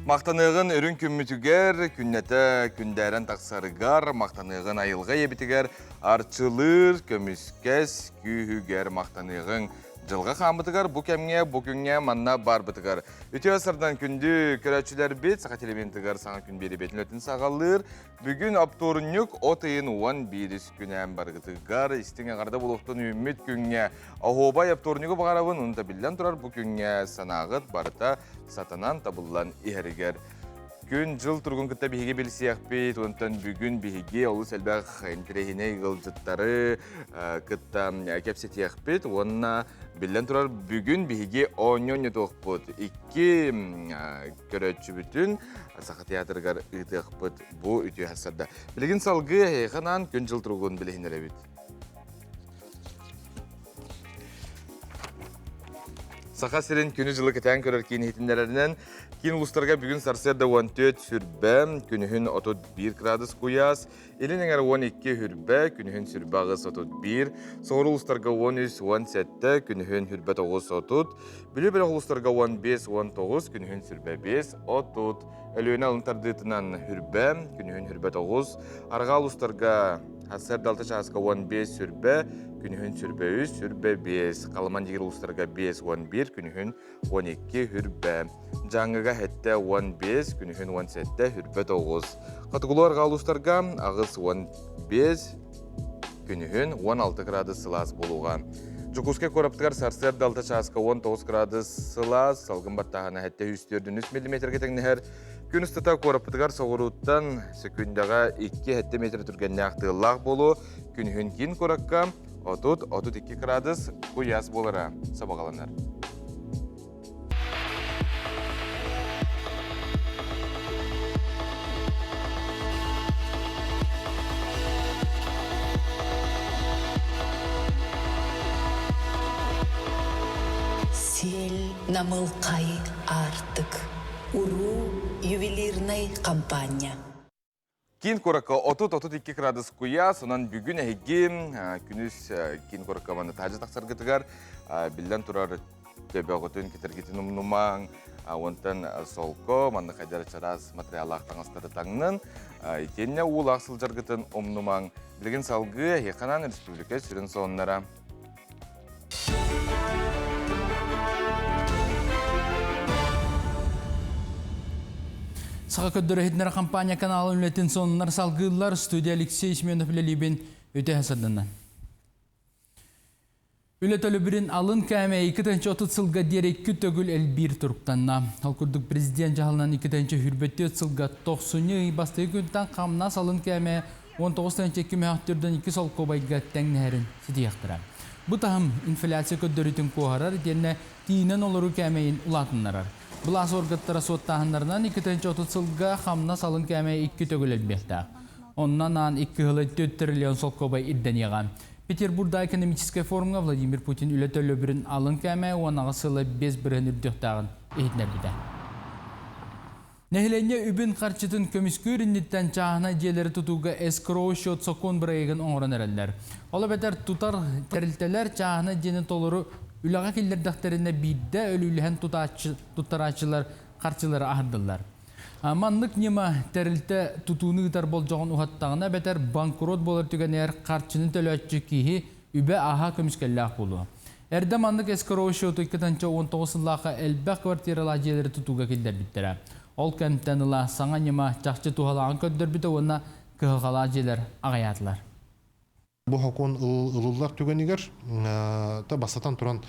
Махтаныаҕын үрүҥ күммүтүгэр, күннэтэ күндээрэн тахсарыгар, махтаныаҕын айылҕа ийэбитигэр арчылыыр, көмүскэс күүһүгэр махтаныаҕыҥ. Дьылҕа хааммытыгар бу кэмҥэ, бу күҥҥэ манна барбытыгар. Үтүө сардан күндү көрөөччүлэрбит Саха телевидениетыгар саҥа күн биэриибитин өтүн саҕалыыр. Бүгүн оптуорунньук от ыйын 11 күнэ барыгытыгар истиҥ эҕэрдэ буолуохтун үүммүт күҥҥэ Оһуобай оптуорунньугу баҕарабын, онто биллэн турар бу күҥҥэ санааҕыт барыта сатанан табыллан иһэригэр. Күн-дьыл туругун кытта биһиги билсиэхпит, онтон бүгүн биһиги олус элбэх интэриэһинэй ыалдьыттары кытта кэпсэтиэхпит уонна биллэн турар бүгүн биһиги оонньуу оонньотуохпут. Икки көрөөччүбүтүн Саха театрыгар ыытыахпыт бу үтүө сарда. Билигин салгыы эһиэхэ анаан күн-дьыл туругун билиһиннэрэбит. Саха сирин күнү-дьылы кэтээн көрөр киин иһитиннэрэринэн, киин улуустарга бүгүн сарсыарда 14 сүрбэ, күнүһүн 31 градус куйаас, илин эҥэр 12 хүрбэ, күнүһүн сүрбэ аҕыс 31, соҕуруу улуустарга 13 17, күнүһүн хүрбэ 9 30, Бүлүү бөлөх улуустарга 15 19, күнүһүн сүрбэ 5 30, Өлүөнэ алын тардыытынан хүрбэ, күнүһүн хүрбэ 9, арҕаа улуустарга Сарсыарда алта чааска 15 сүрбэ, күнүһүн сүрбэ үс, сүрбэ биэс, Халыман дьигир улуустарга 5 11, күнүһүн 12 хүрбэ. Дьааҥыга сэттэ 15, күнүһүн 17 хүрбэ тоҕус. Хотугулуу арҕаа улуустарга аҕыс 15, күнүһүн 16 градус сылаас буолуоҕа. Дьокуускай куораппытыгар сарсыарда алта чааска 19 градус сылаас, салгын баттааһына 703 миллиметргэ тэҥнэһэр. Күн устата куораппытыгар соҕурууттан сөкүүндэҕэ 2-7 метр түргэннээх тыаллаах буолуо, күнүһүн киин куоракка 30-32 градус куйаас буолара сабаҕаланар. Сиэл намылхай аартык Уруу ювелирнай хампаанньа. Киин куоракка 30-32 градус куйаас, онон бүгүн эһиги күнүс киин куоракка манна таһдьа тахсаргытыгар биллэн турар төбөҕүтүн, кэтэргитин умнумаҥ, онтон солко, манна хайдар чараас материаллаах таҥастары таҥнын, итиэннэ уулаах сылдьаргытын умнумаҥ. Билигин салгыы эһиэхэ республика сүрүн сонуннара. Саха көрдөрө иһитиннэрэр компания каналын үлэтин сонуннар салгыыллар. Студия Алексей Семенов үлэлиибин үтэ сырдынан. Үлэ төлөбүрүн алын кээмэйэ 230 сылга диэри икки төгүл элбиир туруктанна. Ол курдук президент дьаһалынан 224 сылга тохсунньу ый бастакы күнтэн хамнас алын кээмэйэ 19 2 мөһөхтөрдөн 2 солкуобайга тэҥнэһэрин ситиһиэхтэрэ. Бу таһым инфляция көрдөрүүтүн куоһарар итиэннэ тиийинэн олоруу кээмэйин улаатыннарар. Былаас уоргаттара суоттааһыннарынан 230 сылга хамнас алын кээмэйэ икки төгүл элбиэхтээх. Онно анаан икки ыла 4 триллион солкуобай ирдэниэҕэ. Петербурда экономическай форумҥа Владимир Путин үлэ төлөбүрүн алын кээмэйэ 18 сыла 5% үрдүөхтээҕин иһитиннэрбитэ. Нэһилиэнньэ үбүн-харчытын көмүскүүр инниттэн чааһынай дьиэлэри тутууга эскроу счет сокуон бырайыагын оҥорон эрэллэр. Ол эбэтэр тутар тэрилтэлэр чааһынай дьиэни толору үлэҕэ киллэрдэхтэринэ биирдэ өлүүлэһэн тутааччы, туттарааччылар харчылары аһардыллар. Маннык ньыма тэрилтэ тутууну ыытар болдьоҕун уһаттаҕына эбэтэр банкрот буолар түгэнигэр харчыны төлөөччү киһи үбэ-аһа көмүскэллээх буолуо. Эрдэ маннык эскроу счету 2019 сыллаахха элбэх квартиралаах дьиэлэри тутууга киллэрбиттэрэ. Ол кэмтэн ыла саҥа ньыма чахчы туһалааҕын көрдөрбүтэ уонна кыһалҕалаах дьиэлэр аҕыйаатылар. Бу сокуон ылыллар түгэнигэр та бастатан туран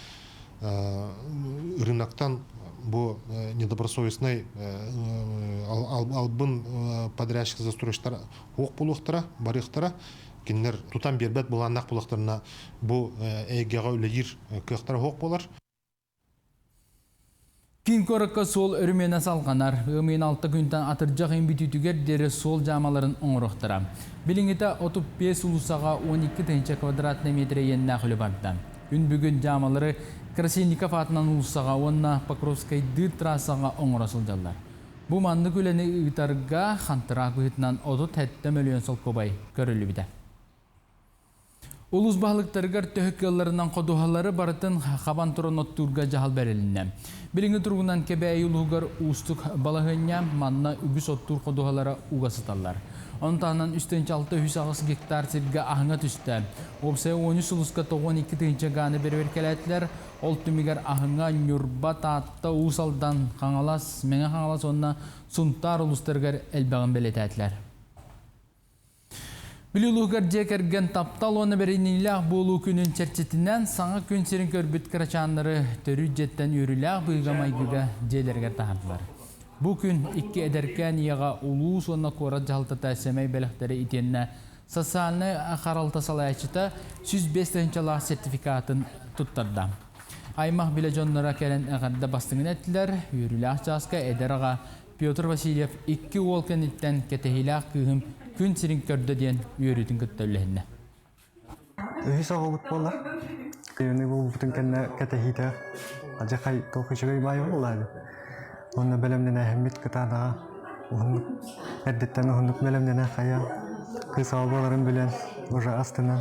рыноктан бу недобросовестный албын подрядчик застройщиктар суох буолуохтара, барыахтара. Кинилэр тутан биэрбэт былааннаах буоллахтарына бу эйгэҕэ үлэлиир кыахтара суох буолар. Киин куоракка суол өрөмүөнэ салҕанар. Ыам ыйын алта күнтэн атырдьах ыйын бүтүүтүгэр диэри суол дьаамаларын оҥоруохтара. Билиҥҥитэ 35 уулуссаҕа 12 тыһыынча квадратнай метр иэннээх үлэ барда. Күн бүгүн дьаамалары Красильников аатынан уулуссаҕа уонна Покровскайдыыр трассаҕа оҥоро сылдьаллар. Бу маннык үлэни ыытарга хантыраак быһыытынан 37 мөлүйүөн солкуобай көрүллүбүтэ. Улуус баһылыктарыгар төһө кыалларынан ходуһалары барытын хабан туран оттуурга дьаһал бэрилиннэ. Билиҥҥи туругунан Кэбээйи улууһугар уустук балаһыанньа, манна үгүс оттуур ходуһалара уга сыталлар. Ону таһынан 3 6 308 гектар сиргэ аһыҥа түстэ. Уопсайа 13 улууска 92 тыһыынча гааны бэрэбиэркэлээтилэр. Ол түмүгэр аһыҥа Ньурба, Таатта, Уус Алдан, Хаҥалас, Мэҥэ Хаҥалас уонна Сунтаар улуустарыгар элбэҕин бэлиэтээтилэр. Бүлүү улууһугар дьиэ кэргэн таптал уонна бэриниилээх буолуу күнүн чэрчитинэн саҥа күн сирин көрбүт кырачааннары төрүүр дьиэттэн үөрүүлээх быһыыга-майгыга дьиэлэригэр таһаардылар. Бу күн икки эдэркээн ийэҕэ улуус уонна куорат дьаһалтата сэмэй бэлэхтэри итиэннэ социальнай харалта салайааччыта 105 тыһыынчалаах сертификатын туттарда. Аймах билэ дьонноро кэлэн эҕэрдэ бастыҥын эттилэр, үөрүүлээх чааска эдэр аҕа Петр Васильев икки уол кэнниттэн кэтэһиилээх кыыһым күн сирин көрдө диэн үөрүүтүн кытта үллэһиннэ. Үһүс оҕобут буолар. Кыйыны булбутун кэннэ кэтэһиитэ адьахай туох үчүгэй баай буолла Онно бэлэмнэнээһиммит кытаанаҕа уһуннук эрдэттэн уһуннук бэлэмнэнэ хайа кыыс оҕо буоларын билэн уже астынан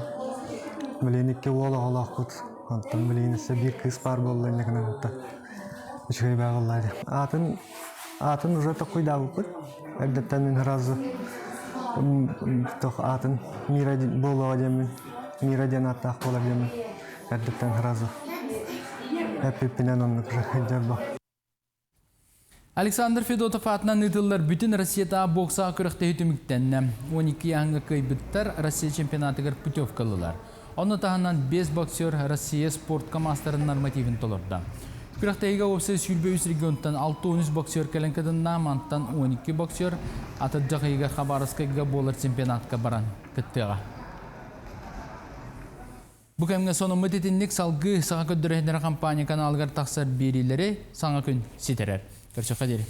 билигин икки уол оҕолоохпут онтон билигин өссө биир кыыс баар буолла иннэ гынан үчүгэй баа буолла Атын Аатын уже токуйдаабыппыт. Эрдэттэн мин сразу тох аатын Мира буолуоҕа диэммин, Мира диэн ааттаах буолар диэммин эрдэттэн сразу эппиппинэн оннук уже сылдьар Александр Федотов аатынан ыытыллар бүтүн Россиятааҕы боксаҕа күрэхтэһии түмүктэннэ. 12 ыйааһыҥҥа кыайбыттар Россия чемпионатыгар путевка ыллылар. Ону таһынан 5 боксер Россия спортка маастарын нормативын толордо. Күрэхтэһиигэ уопсай 23 регионтан 63 боксер кэлэн кытынна, мантан 12 боксер атырдьах ыйыгар Хабаровскайга буолар чемпионатка баран кыттыаҕа. Бу кэмҥэ сонуммут итинник салгыы Саха көрдөрөр компания каналыгар тахсар биэриилэри саҥа күн ситэрэр. Көрсөххө диэри.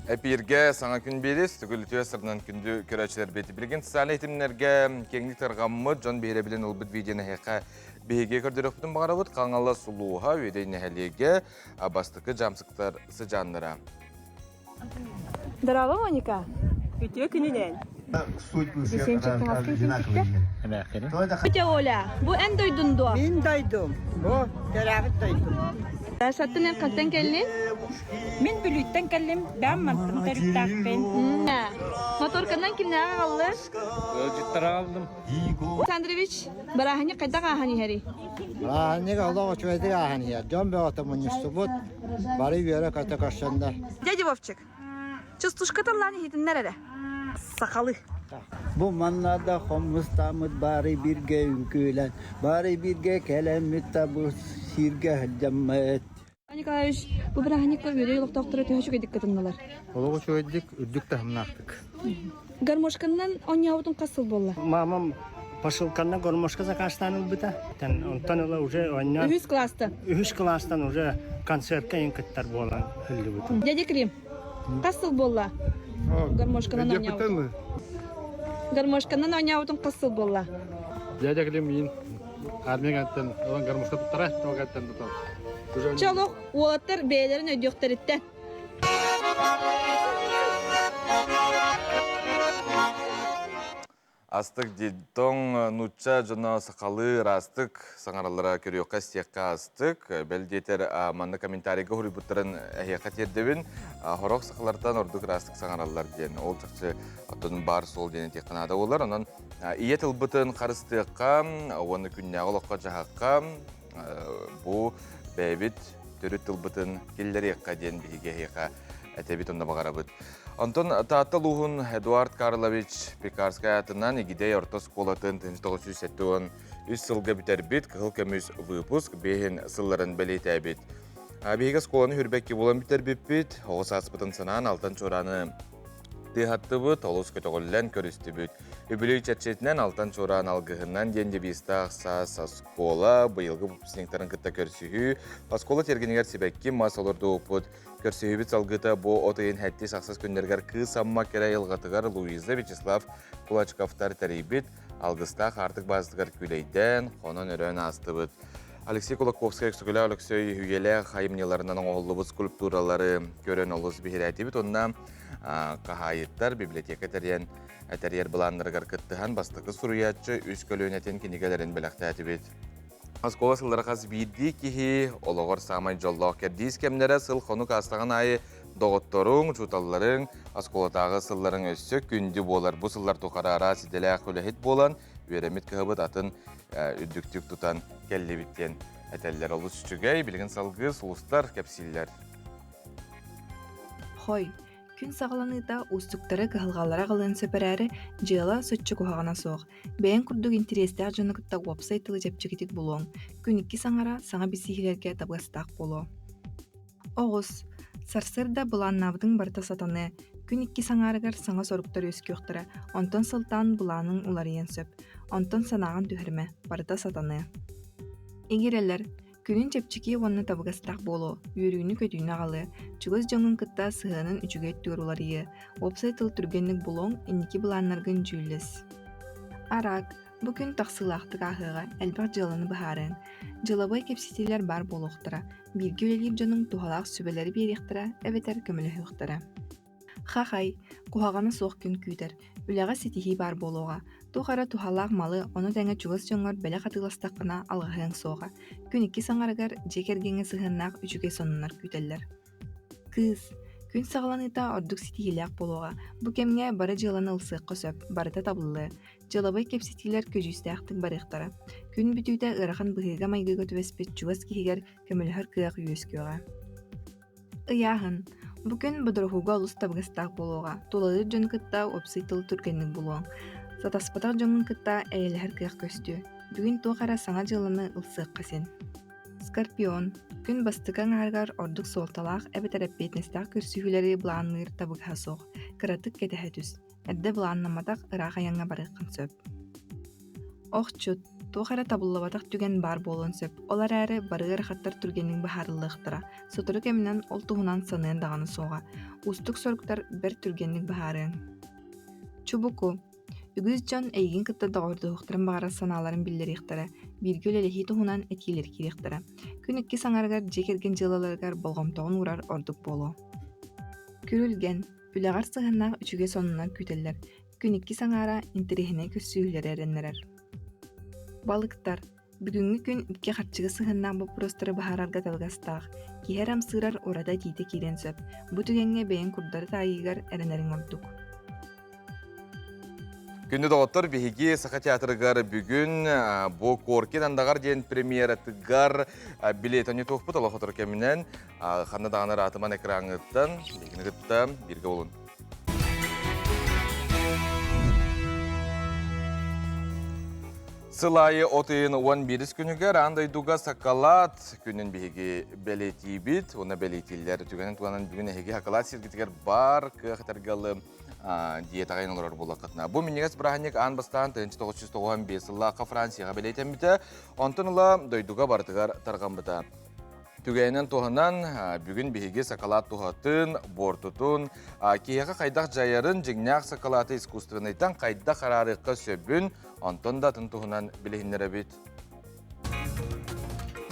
Эпииргэ саҥа күн биэрис, түгүлүтүө сырынан күндү көрөөччүлэрбит. Билигин социальнай ситимнэргэ киэҥник тарҕаммыт, дьон биһирэбилин ылбыт видеоны эһиэхэ биһиги көрдөрүөхпүтүн баҕарабыт. Хаҥалас улууһа, Үөдэй нэһилиэгэ, бастакы дьаамсыктар сыдьааннара. Здорово, Моника. Үтүө күнүнэн. Тетя Оля, бу эн дойдун дуо? Мин дойдум. Бу төрөөбүт дойдум. Саттын эн хантан кэллин? Мин Бүлүүттэн кэллим. Бэм мантан төрүттээхпин. Моторканан кимнээҕи аҕаллын? Ыалдьыттары аҕаллым. Александрович, барааһынньык хайдах ааһан иһэрий? Бырааһынньык олох үчүгэйдик ааһан иһэр. Дьон бөҕөтө мунньустубут, бары үөрэ-көтө көрсөннөр. Дядя Вовчик, частушка тыллаан иһитиннэр эрэ. Сахалы. Бу манна да хомустааммыт баары бииргэ үҥкүүлэн, баары бииргэ кэлэммит да бу сииргэ сылдьаммыт. Николаевич, бу бырааһынньыкка үөрүү олохтоохторо төһө үчүгэйдик кытыннылар? Олох үчүгэйдик, үрдүк таһымнаахтык. Гармошканнан оонньообутун хас сыл буолла? Мамам посылканнан гармошка заказтаан ылбыта. Онтон ыла уже оонньоон Үһүс класста. Үһүс класстан уже концертка иҥ кыттар буолан ыллыбытым. Дядя Клим, хас сыл буолла? Гармошканан оонньообутун. Гармошканан оонньообутун хас сыл буолла? Дядя Клим миин армияттан ылан гармошка туттара, туогаттан тутал. Чолох уолаттар бэйэлэрин өйдүөхтэриттэн. Астык дии нуучча дьоно сахалыы ыраастык саҥараллара көрүөххэ истиэххэ астык. Бэл диэтэр манна комментарийга суруйбуттарын эһиэхэ тиэрдэбин. Хорох сахалартан ордук ыраастык саҥараллар диэн. Ол чахчы оттон баар суол диэн этиэххэ наада буолар. Онон ийэ тылбытын харыстыахха уонна күннээҕи олоххо дьаһахха бу бэйэбит төрүт тылбытын киллэриэххэ диэн биһиги эһиэхэ этэбит онно баҕарабыт. Онтон Таатта улууһун Эдуард Карлович Пекарскай аатынан Игидэй орто оскуолатын 1973 сылга бүтэрбит кыһыл көмүс выпуск биэһин сылларын бэлиэтээбит. Биһиги оскуоланы хүрбэкки буолан бүтэрбиппит, оҕо сааспытын санаан алтан чуорааны тыаһаттыбыт, олус көтөҕүллэн көрүстүбүт. Үбүлүй чэрчитинэн алтан чуораан алгыһынан диэн девизтаах саас оскуола быйылгы выпускниктарын кытта көрсүһүү, оскуола тиэргэнигэр сибэкки мас олордубуппут. Көрсүһүүбүт салгыыта бу от ыйын сэттис ахсыс күннэригэр Кыыс Амма кэрэ айылҕатыгар Луиза Вячеслав Кулачковтар тэрийбит алгыстаах аартык баазатыгар күүлэйдээн, хонон-өрөөн аастыбыт. Алексей Кулаковскай Өксөкүлээх Өлөксөй үйэлээх айымньыларынан оҥоһуллубут скульптуралары көрөн олус биһирээтибит. Онно Хаһаайыттар библиотека тэрийэн тэрийэр былааннарыгар кыттыһан бастакы суруйааччы үс көлүөнэтин кинигэлэрин бэлэхтээтибит. Оскуола сыллара хас биирдии киһи олоҕор саамай дьоллоох кэрдиис кэмнэрэ сыл-хонук аастаҕын аайы доҕотторуҥ, учууталларыҥ, оскуолатааҕы сылларыҥ өссө күндү буолар. Бу сыллар тухары араас идэлээх үлэһит буолан, үөрэммит кыһабыт атын үрдүктүк тутан кэллибит диэн этэллэр. Олус үчүгэй, билигин салгыы сулустар кэпсииллэр. Хой, күн саҕаланыыта уустуктары кыһалҕалара аҕалыан сөп эрээри, дьыала соччо куһаҕана суох. Бэйэҥ курдук интэриэстээх дьону кытта уопсай тылы чэпчэкитик булуоҥ. Күн иккис аҥара саҥа билсиһиилэргэ табыгастаах буолуо. Оҕус. Сарсыарда былааннаабытыҥ барыта сатаныа. Күн иккис аҥаарыгар саҥа соруктар үөскүөхтэрэ, онтон сылтаан былааныҥ уларыйыан сөп. Онтон санааҕын түһэримэ, барыта сатаныа. Игирэлэр. Күнүн чэпчэки уонна табыгастаах буолуо, үөрүүнү-көтүүнү аҕалыа, чугас дьоҥҥун кытта сыһыанын үчүгэй өттүгэр уларыйыа, уопсай тыл түргэнник булуоҥ, инники былааннаргын дьүүллэс. Араак. Бу күн тахсыылаахтык ааһыаҕа, элбэх дьыаланы быһаарыаҥ. Дьыалабыай кэпсэтиилэр баар буолуохтара, бииргэ үлэлиир дьонуҥ туһалаах сүбэлэри биэриэхтэрэ эбэтэр көмөлөһүөхтэрэ. Хахай, куһаҕана суох күн күүтэр, үлэҕэ ситиһии баар буолуоҕа. Туох эрэ туһалаах малы, ону тэҥэ чугас дьоҥҥор бэлэх атыыластаххына алҕаһыаҥ суоҕа. Күн иккис аҥарыгар дьиэ кэргэҥҥэ сыһыаннаах үчүгэй сонуннар күүтэллэр. Кыыс, күн саҕаланыыта ордук ситиһиилээх буолуоҕа. Бу кэмҥэ бары дьыаланы ылсыахха сөп, барыта табыллыа. Дьыалабыай кэпсэтиилэр көдьүүстээхтик барыахтара. Күн бүтүүтэ ыарахан быһыыга-майгыга түбэспит чугас киһигэр көмөлөһөр кыах үөскүөҕэ. Ыйааһын. Бу күн бодоруһууга олус табыгастаах буолуоҕа. Тулалыыр дьону кытта уопсай тыл түргэнник булуоҥ. Сатаспатах дьоҥҥун кытта эйэлэһэр кыах көстүө. Бүгүн туох эрэ саҥа дьыаланы ылсыахха син. Скорпион. Күн бастакы аҥаарыгар ордук суолталаах эбэтэр эппиэтинэстээх көрсүһүүлэри былаанныыр табыгаһа суох. Кыратык кэтэһэ түс. Эрдэ былааннамматах ыраах айаҥҥа барыаххын сөп. Охчут, туох эрэ табыллыбатах түгэн баар буолуон сөп, ол эрээри бары ыарахаттар түргэнник быһаарыллыахтара, сотору кэминэн ол туһунан саныан даҕаны суоҕа. Уустук соруктар бэрт түргэнник быһаарыаҥ. Чубуку. Үгүс дьон эйигин кытта доҕордоһуохтарын баҕарар санааларын биллэриэхтэрэ, бииргэ үлэлэһии туһунан этиилэр киириэхтэрэ. Күн иккис аҥарыгар дьиэ кэргэн дьыалаларыгар болҕомтоҕун уурар ордук буолуо. Күрүлгэн. Үлэҕэр сыһыаннаах үчүгэй сонуннар күүтэллэр. Күн иккис аҥаара интэриэһинэй көрсүһүүлэри эрэннэрэр. Балыктар. Бүгүҥҥү күн үпкэ-харчыга сыһыаннаах боппуруостары быһаарарга табыгастаах. Киһи эрэ ымсыырар ураты этиитэ киириэн сөп. Бу түгэҥҥэ бэйэҥ курдары таайыыгар эрэнэриҥ ордук. Күндү доҕоттор, биһиги Саха театрыгар бүгүн бу Коркин андаҕар диэн премьератыгар билет онньутуохпут олох отор кэминэн ханна даҕаны ыраатыман экраҥҥыттан биһигини кытта бииргэ буолун. Сыл аайы от ыйын 11 күнүгэр аан дойдуга сакалаат күнүн биһиги бэлиэтиибит уонна бэлиэтииллэр. Түгэнин туһанан бүгүн эһиги сакалаат сиргитигэр бар кыах этэргэ диетаҕа олорор буоллаххытына. Бу минньигэс бырааһынньык аан бастаан 1995 сыллаахха Францияҕа бэлиэтэммитэ, онтон ыла дойдуга барытыгар тарҕаммыта. Түгэнинэн туһанан, бүгүн биһиги сакалаат туһатын, буортутун, киһиэхэ хайдах дьайарын, дьиҥнээх сакалааты искусственнайтан хайдах араарыахха сөбүн, онтон да атын туһунан билиһиннэрэбит.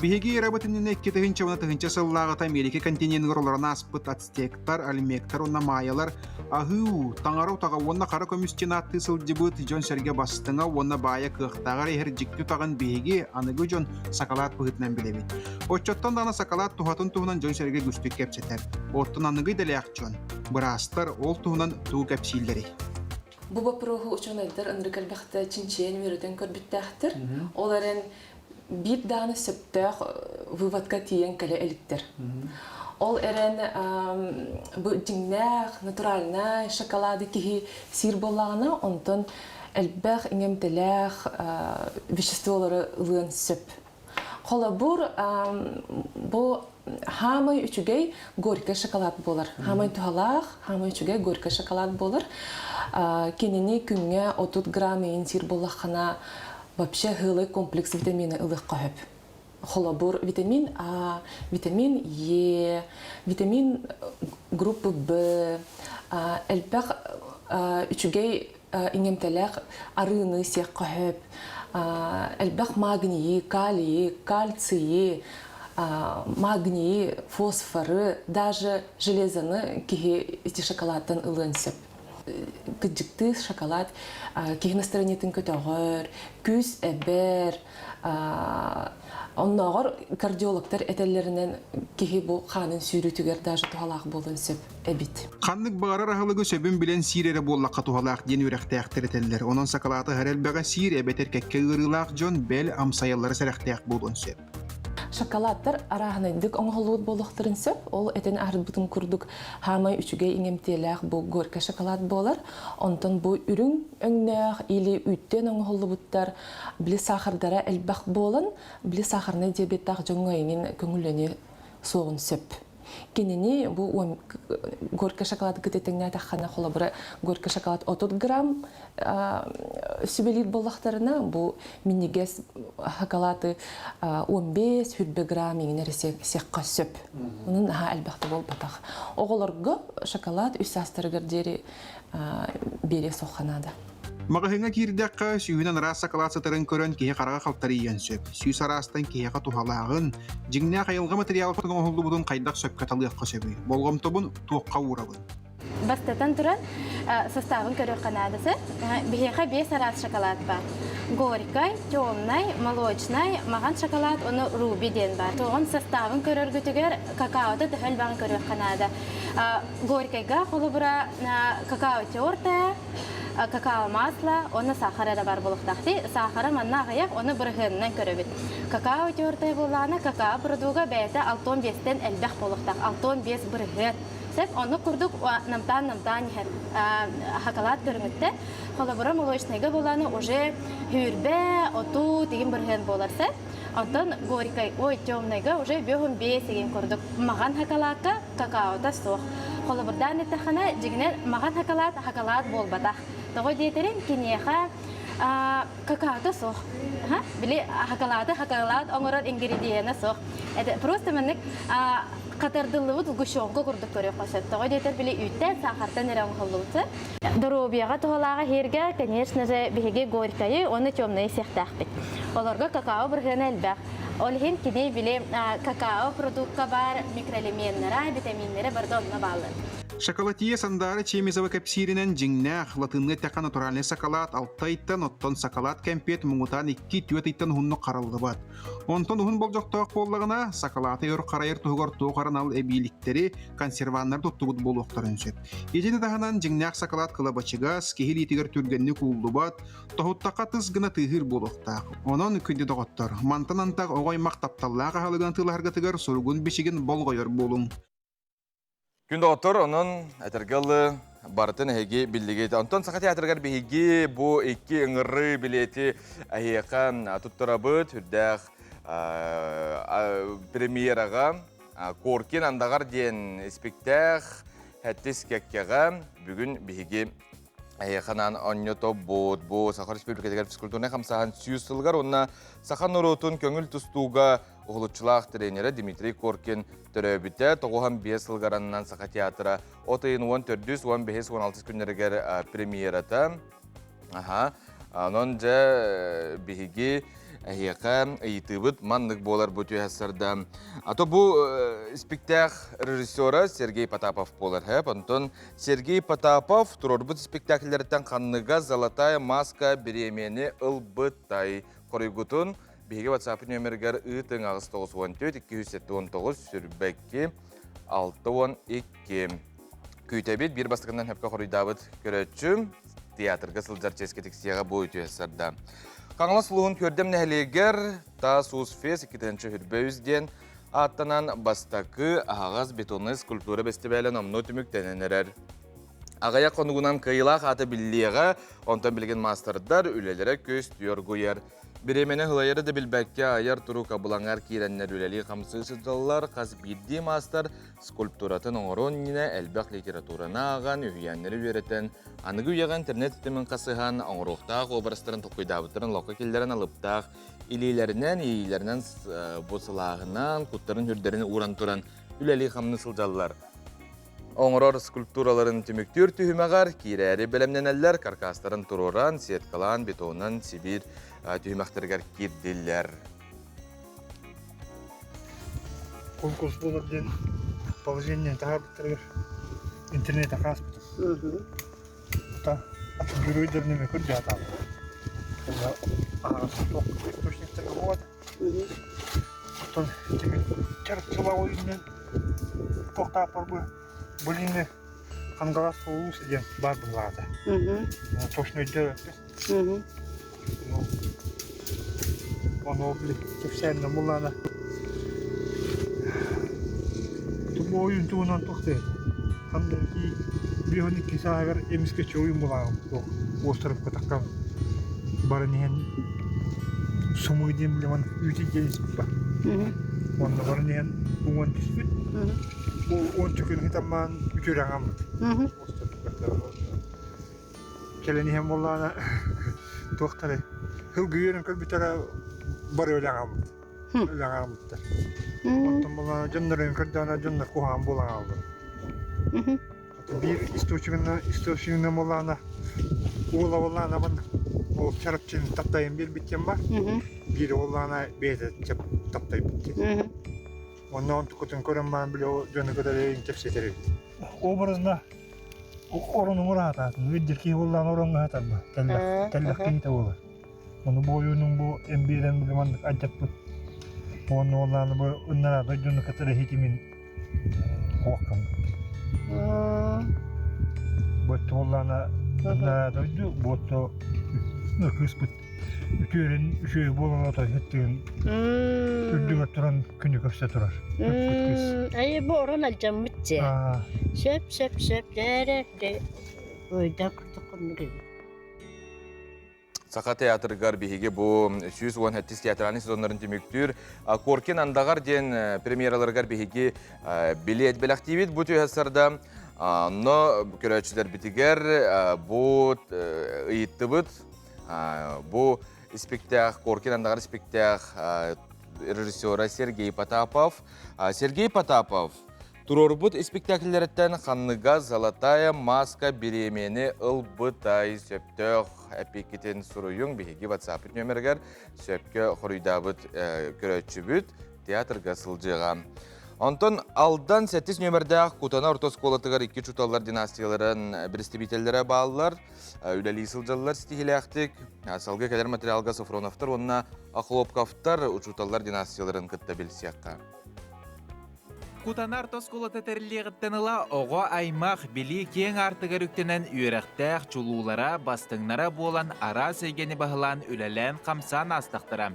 Биһиги эрабыт иннинэ 2000 уонна тыһыынча сыллааҕыта Америка континеныгар олорон ааспыт ацтектар, альмектар уонна майялар аһыы уу, таҥара утаҕа уонна хара көмүс диэн ааттыы сылдьыбыт дьон-сэргэ бастыҥа уонна баайа кыахтааҕар иһэр дьикти утаҕын биһиги аныгы дьон сакалаат быһыытынан билэбит. Оччоттон даҕаны сакалаат туһатын туһунан дьон-сэргэ үгүстүк кэпсэтэр. Оттон аныгы идэлээх дьон, быраастар ол туһунан тугу кэпсииллэрий? Бу боппуруоһу учуонайдар ынырык элбэхтэ чинчийэн үөрэтэн көрбүттээхтэр. Ол эрэн биир даҕаны сөптөөх выводка тиийэн кэлэ иликтэр. Ол эрэн бу дьиҥнээх, натуральнай шоколады киһи сиир буоллаҕына, онтон элбэх иҥэмтэлээх веществолары ылыан сөп. Холобур, бу хаамай үчүгэй горькай шоколад буолар. Хаамай туһалаах, хаамай үчүгэй горькай шоколад буолар. Кинини күҥҥэ 30 грамм иин сиир буоллаххына, вообще һыылай комплекс витамины ылыахха сөп. Холобур, витамин А, витамин Е, витамин группы Б, элбэх үчүгэй иҥэмтэлээх арыыны сиэххэ сөп, элбэх магнийы, калийы, кальцийы. Магнийы, фосфоры, даже железоны киһи ити шоколадтан ылыан сөп. Кыдьыктыы шоколад киһи настроениетын көтөҕөр, күүс эбэр, оннооҕор кардиологтар этэллэринэн киһи бу хаанын сүүрүүтүгэр даже туһалаах буолуон сөп эбит. Ханнык баҕарар аһылыгы сөбүн билэн сиир эрэ буоллахха туһалаах диэн үөрэхтээхтэр этэллэр. Онон сакалааты аһара элбэҕи сиир эбэтэр кэккэ ыарыылаах дьон бэл амсайаллара сэрэхтээх буолуон сөп. Шоколадтар арааһынайдык оҥоһуллубут буолуохтарын сөп. Ол этэн аһарбытым курдук хаамай үчүгэй иҥэмтиэлээх бу горькай шоколад буолар. Онтон бу үрүҥ өҥнөөх или үүттэн оҥоһуллубуттар били саахардара элбэх буолан, били сахарнай диабеттаах дьоҥҥо эҥин көҥүллэниэ суоҕун сөп. Кинини бу горькай шоколад кытытэҥнээтэххинэ, холобура, горькай шоколад 30 грамм сүбэлиир буоллахтарына, бу минньигэс шоколады 15 хүрбэ грамм иҥин эрэ сиэххэ сөп. Онон наһаа элбэхтэ буолбатах. Оҕолорго шоколад үс саастарыгар диэри биэриэ суохха наада. Маҕаһыыҥҥа киирдэххэ, сүүһүнэн араас сакалаат сытарын көрөн киһи хараҕа халтарыйыан сөп. Сүүс араастан киһиэхэ туһалааҕын, дьиҥнээх айылҕа матырыйаалыттан оҥоһуллубутун хайдах сөпкө талыахха сөбүй? Болҕомтобун туохха уурабын? Бастатан туран, составын көрүөххэ наадасы. Биһиэхэ биэс араас шоколад баар. Горькай, темнай, молочнай, маҕан шоколад, ону руби диэн баар. Тоҕун составын көрөргүтүгэр какаота төһө элбэҕин көрүөххэ наада. Горькайга холобура какао тертая, какао масло, уонна сахар эрэ бар буолуохтаах. Сахара манна аҕыйах, оны бырыһыанынан көрөбүт. Какао тертая буоллаҕына, какао продуга бэйэтэ 65-тэн элбэх буолуохтаах. 65 бырыһыан. Сөп, оннук курдук намтаан-намтаан иһэр шоколад көрүҥүттэн. Холобура, молочныйга буоллаҕына уже хүүрбэ, оту, тигин бырыһыан буолар сөп. Онтон горькай, ой, темнайга уже 5 деген курдук маҕан шоколадка какаота суох. Холобурдаан эттэххинэ, дьиҥинэн маҕан шоколад шоколад буолбатах. Тоҕо диэтэрин киниэхэ какаота суох. Били шоколады шоколад оҥорор ингредиена суох. Это просто маннык хатардыллыбыт сгущенка курдук көрүөххэ сөп. Тоҕо диэтэр били үүттэн, саахартан эрэ оҥоһуллубут. Доруобуйаҕа туһалааҕа иһэргэ, конечно же, биһиги горькайы уонна темнайы сиэхтээхпит. Олорго какао бырыһыана элбэх. Ол иһин кини били какао продукка баар микроэлеменнара, витаминнэрэ барыта онно бааллар. Шоколатье Сандаара Чемизова кэпсииринэн дьиҥнээх, латынныы эттэххэ натуральнай сакалаат алта ыйтан, оттон сакалаат кэмпиэт муҥутаан 2-4 ыйтан уһуннук хараллыбат. Онтон уһун болдьохтоох буоллаҕына, сакалааты өр харайар туһугар туох аранал эбииликтэри, консерваннары туттубут буолуохтарын сөп. Итини таһынан дьиҥнээх сакалаат кылабачыгас, киһи илиитигэр түргэнник ууллубат, тоһуттахха тыс гына тыаһыыр буолуохтаах. Онон, күндү доҕоттор, мантан антах оҕо аймах тапталлаах аһылыгын атыылаһаргытыгар суругун-бичигин болҕойор буолуҥ. Күн доҕоттор, онон этэргэ ылы барытын эһиги биллигит. Онтон Саха театрыгар биһиги бу икки ыҥырыы билиэти эһиэхэ туттарабыт. Үрдээх премьераҕа Коркин андаҕар диэн испиктээх Хэттис кэккэҕэ бүгүн биһиги эһиэхэ анаан онньотобут. Бу Саха Республикатыгар физкультурнай хамсааһын сүүс сылыгар уонна саха норуотун көҥүл тустууга уһулуччулаах тренерэ Дмитрий Коркин төрөөбүтэ. 95 сылыгар ананан Саха театра от ыйын 14-үс, 15-ис, 16 күннэригэр премьерата. Аха. Онон дьэ биһиги эһиэхэ ыйытыыбыт маннык буолар бу түһэссарда. А то бу спектакль режиссера Сергей Потапов буолар хэп. Онтон Сергей Потапов туруорбут спектакльлэриттэн ханныга «Золотая маска» бириэмийэни ылбытай. Хоруйгутун биһиги WhatsApp нүөмэригэр ыытыҥ 894 279 сүрбэкки 62. Күүтэбит биир бастакынан хөпкө хоруйдаабыт көрөөччү театрга сылдьар чиэскэ тиксиэҕэ бу үтүө сарда. Хаҥалас улууһун Күөрдэм нэһилиэгэр Таас Уус Фест 223 диэн ааттанан бастакы аһаҕас бетоннай скульптура бэстибээлэ номнуо түмүктэнэн эрэр. Аҕыйах хонугунан кыайыылаах аата биллиэҕэ, онтон билигин маастардар үлэлэрэ көс түөргуйар. Бириэмэни ылайары да билбэккэ айар турук абылаҥар киирэннэр үлэлии-хамсыы сылдьаллар. Хас биирдии маастар скульптуратын оҥоруон иннинэ элбэх литератураны ааҕан, үһүйээннэри үөрэтэн, аныгы үйэҕэ интернет ситимин хасыһан, оҥоруохтаах образтарын толкуйдаабыттарын олоххо киллэрэн алыптаах илиилэринэн, иилэринэн бу сылааһынан, куттарын-сүрдэрин ууран туран үлэлии-хамныы сылдьаллар. Оҥорор скульптураларын түмүктүүр түһүмэҕэр киирээри бэлэмнэнэллэр, каркастарын туруоран, сеткалаан, бетонунан Сибиир түһүмэхтэригэр киирдилэр. Конкурс буолар диэн положение таһаарбыттарыгар интернете хааспытым. Та геройдар неме көрдө атаабыт. Аҕас туох источниктарга буолат. Оттон тимир чарчыла ойуннан туохтааппар бу былины Хангалас улуус диэн баар быһылаата. Точно өйдөөбөппүн. Ону били кэпсээнинэн буллаана. Бу ойуун туһунан туох диэн ханна 52 сааһыгар эмискэччи ойуун булааҕым туох уостарыпка таккам баран иһэн сумуу диэн билиман үүтү диэн испит ба. Онно баран иһэн уҥан түспүт. Бу уонча күн хитаммаан үтүрэҥаммыт. Кэлэн иһэн буоллаҕына туохтары һылгы үөрэн көрбүттэрэ бары өлөҥаммыт. Өлөҥаммыттар. Онтон буоллаҕына дьоннорун көрдөҕүнэ дьоннор куһаҕан буолан хааллылар. Биир источнигынан источнигынан буоллаҕына уола буоллаҕына маннык ол чарапчыны таптайан биэрбит диэн бар. Биир уоллаҕына бэйэтэ таптайбыт диэн. Онно онтукутун көрөн баран били ол дьону кытары кэпсэтэр эбит. Образно оронуҥ ыраатаатын, үөрдэр киһи буоллаҕына ороҥҥо сытарба, тэллэх, тэллэх киһитэ буолар. Ону бу ойуунуҥ бу эмбиэрэн били маннык алдьаппыт. Уонна уоллааны бу ыннараа дойдуну кытары иһитимин хуоххаммыт. Бу уоллаана ыннараа дойду, буотто кыыспыт үтүөрэн үчүгэй буолан отой ыттыгын үрдүгэр туран күнү көрсө турар. Айы бу орон алдьаммыт дьэ. Сөп сөп сөп дээрэ ойда курдук хоннук эбит. Саха театрыгар биһиги бу 117 театральный сезоннарын түмүктүүр Коркин андаҕар диэн премьераларыгар биһиги билиэт бэлэхтиибит бу түһэ сарда. Онно көрөөччүлэрбитигэр бу ыйыттыбыт Бу испиктэх, Коркин андаҕар испиктэх режиссера Сергей Потапов. Сергей Потапов туруорбут испиктээкиллэриттэн ханныга «Золотая маска» бириэмийэни ылбытай сөптөөх эппиккитин суруйуҥ биһиги WhatsApp нүөмэригэр сөпкө хоруйдаабыт көрөөччүбүт театрга сылдьыаҕа. Онтон Алдан сэттис нүөмэрдээх Кутана орто оскуолатыгар икки учууталлар династияларын представителлэрэ бааллар. Үлэлии сылдьаллар ситиһилээхтик. Салгыы кэлэр материалга Софроновтар уонна Охлопковтар учууталлар династияларын кытта билсиэххэ. Кутана орто оскуолата тэриллиэҕиттэн ыла оҕо аймах билии киэҥ аартыгар үктэнэн үөрэхтээх чулуулара, бастыҥнара буолан араас эйгэни баһылаан үлэлээн-хамсаан аастахтара.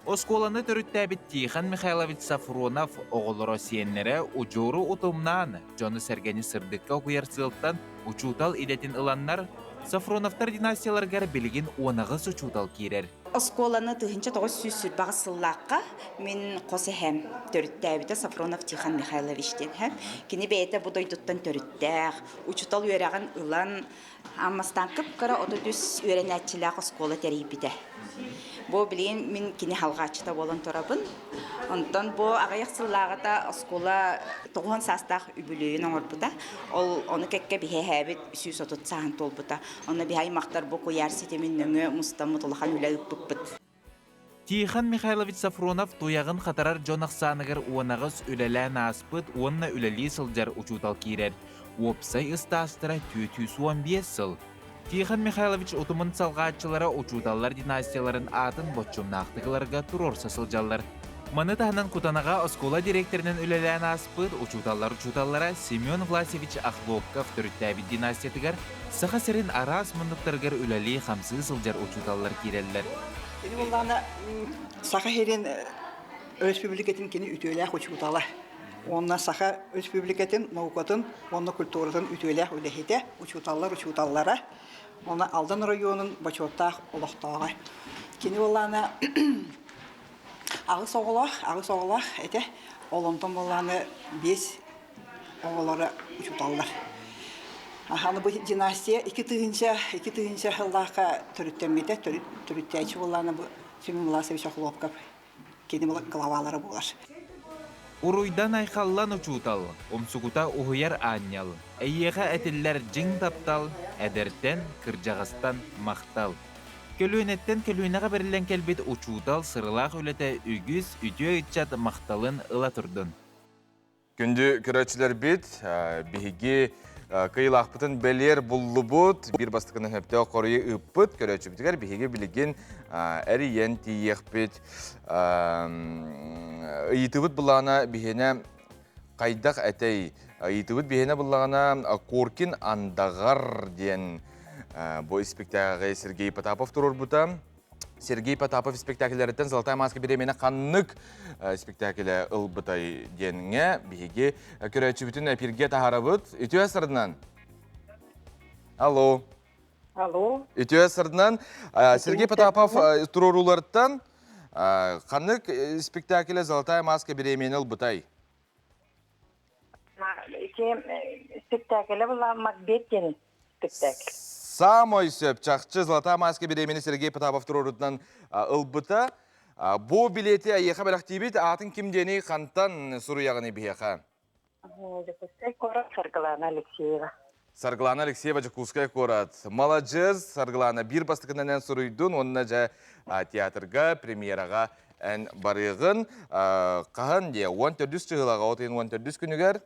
Оскуоланы төрүттээбит Тихон Михайлович Сафронов оҕолоро сиэннэрэ удьуору утумнаан, дьону-сэргэни сырдыкка угуйар сыалтан учуутал идэтин ыланнар, Сафроновтар династияларыгар билигин 18 учуутал киирэр. Оскуоланы 1928 сыллаахха мин хос эһэм төрүттээбитэ Сафронов Тихон Михайлович диэн эһэм. Кини бэйэтэ бу дойдуттан төрүттээх, учуутал үөрэҕин ылан Аммастан кып-кыра 33 үөрэнээччилээх оскуола тэрийбитэ. Бу билигин мин кини халҕааччыта буолан турабын. Онтон бу аҕыйах сыллааҕыта оскуола 90 саастаах үбүлүөйүн оҥорбута. Ол ону кэккэ биһиэһээбит 130 сааһын туолбута. Онно биһи аймахтар бу куйаар ситимин нөҥүө мустаммыт улахан үлэ ыыппыппыт. Тихон Михайлович Сафронов туйаҕын хатарар дьон ахсааныгар 18 үлэлээн ааспыт уонна үлэлии сылдьар учуутал киирэр. Уопсай ыстаастара 415 сыл. Тихон Михайлович утумун салҕааччылара учууталлар династияларын аатын боччумнаахтык ыларга туруорса сылдьаллар. Маны таһынан Кутанаҕа оскуола дириэктэринэн үлэлээн ааспыт учууталлар учууталлара Семен Власьевич Охлопков төрүттээбит династиятыгар Саха сирин араас муннуктарыгар үлэлии-хамсыы сылдьар учууталлар киирэллэр. Кини буоллаҕына Саха сирин өрөспүүбүлүкэтин кини үтүөлээх учуутала. Уонна Саха Өрөспүүбүлүкэтин наукатын уонна культуратын үтүөлээх үлэһитэ, учууталлар учууталлара, уонна Алдан оройуонун бочуоттаах олохтооҕо. Кини буоллаҕына аҕыс оҕолоох, аҕыс оҕолоох этэ. Ол онтон буоллаҕына биэс оҕолоро учууталлар. Аны бу династия 2002 сыллаахха төрүттэммитэ, төрүттээччи буоллаҕына бу Семен Власович Охлопков кини главалара буолар. Уруйдан айхаллан учуутал, умсугута уһуйар аанньал, эйиэхэ этиллэр дьиҥ таптал, эдэртэн, кырдьаҕастан махтал. Көлүөнэттэн көлүөнэҕэ бэриллэн кэлбит учуутал сыралаах үлэтэ үгүс үтүө ыччат махталын ыла турдун. Күндү көрөөччүлэрбит, биһиги кыйылаахпытын бэлиэр буллубут, биир бастакынан сөптөөх хоруйу ыыппыт көрөөччүбүтүгэр биһиги билигин эрийэн тиийиэхпит. Ыйытыбыт былаана биһиэнэ хайдах этэй? Ыйытыбыт биһиэнэ буллаҕына Коркин андаҕар диэн бу испиктээҕи Сергей Потапов туруорбута. Сергей Потапов спектакльлэриттэн «Золотая маска» бириэмэни ханнык спектакле ылбытай диэҥҥэ биһиги көрөөччүбүтүн эпиргэ таһаарабыт. Үтүө сырдынан. Алло. Алло. Үтүө сырдынан. Сергей Потапов туруорууларыттан ханнык спектакле «Золотая маска» бириэмэни ылбытай? Ити спектакле была Макбет диэн спектакль. Самой сөп чахчы Золотая маска бириэмэни Сергей Потапов туруорутунан ылбыта. Бу билети эйиэхэ бэлэхтиибит. Аатын ким диэни хантан суруйаҕыный биһиэхэ? Дьокуускай куорат Саргылана Алексеева. Саргылана Алексеева Дьокуускай куорат. Маладьыас, Саргылана биир бастакынан эн суруйдун уонна дьэ театрга премьераҕа эн барыаҕын. Хаһан диэ 14 чыһылаҕа от ыйын 14 күнүгэр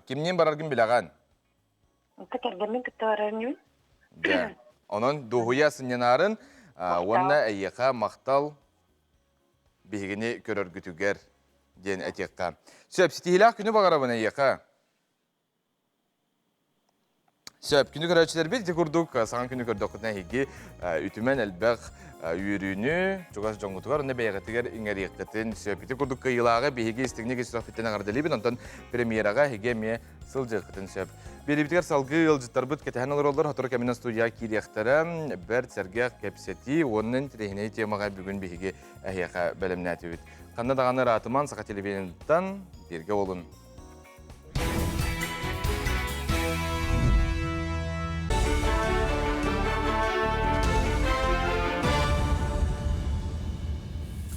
кимниин бараргын билэҕин? Кэргэммин кытта барарым Дьэ, онон дуоһуйа сынньанаарын уонна эйиэхэ махтал биһигини көрөргүтүгэр диэн этиэххэ. Сөп, ситиһиилээх күнү баҕарабын эйиэхэ. Сөп, күнү көрөөччүлэрбит ити курдук саҥа күнү көрдөххүтүнэ эһиги үтүмэн элбэх үөрүүнү чугас дьоҥҥутугар уонна бэйэҕитигэр иҥэриэххитин сөп. Ити курдук кыайыылааҕы биһиги истиҥник ис сүрэхпиттэн эҕэрдэлиибин, онтон премьераҕа эһиги эмиэ сылдьыаххытын сөп. Биэриибитигэр салгыы ыалдьыттарбыт кэтэһэн олороллор, сотору кэминэн студияҕа киириэхтэрэ. Бэрт сэргэх кэпсэтии уонна интэриэһинэй темаҕа бүгүн биһиги эһиэхэ бэлэмнээтибит. Ханна даҕаны ыраатыман Саха телевидениеттан бииргэ буолун.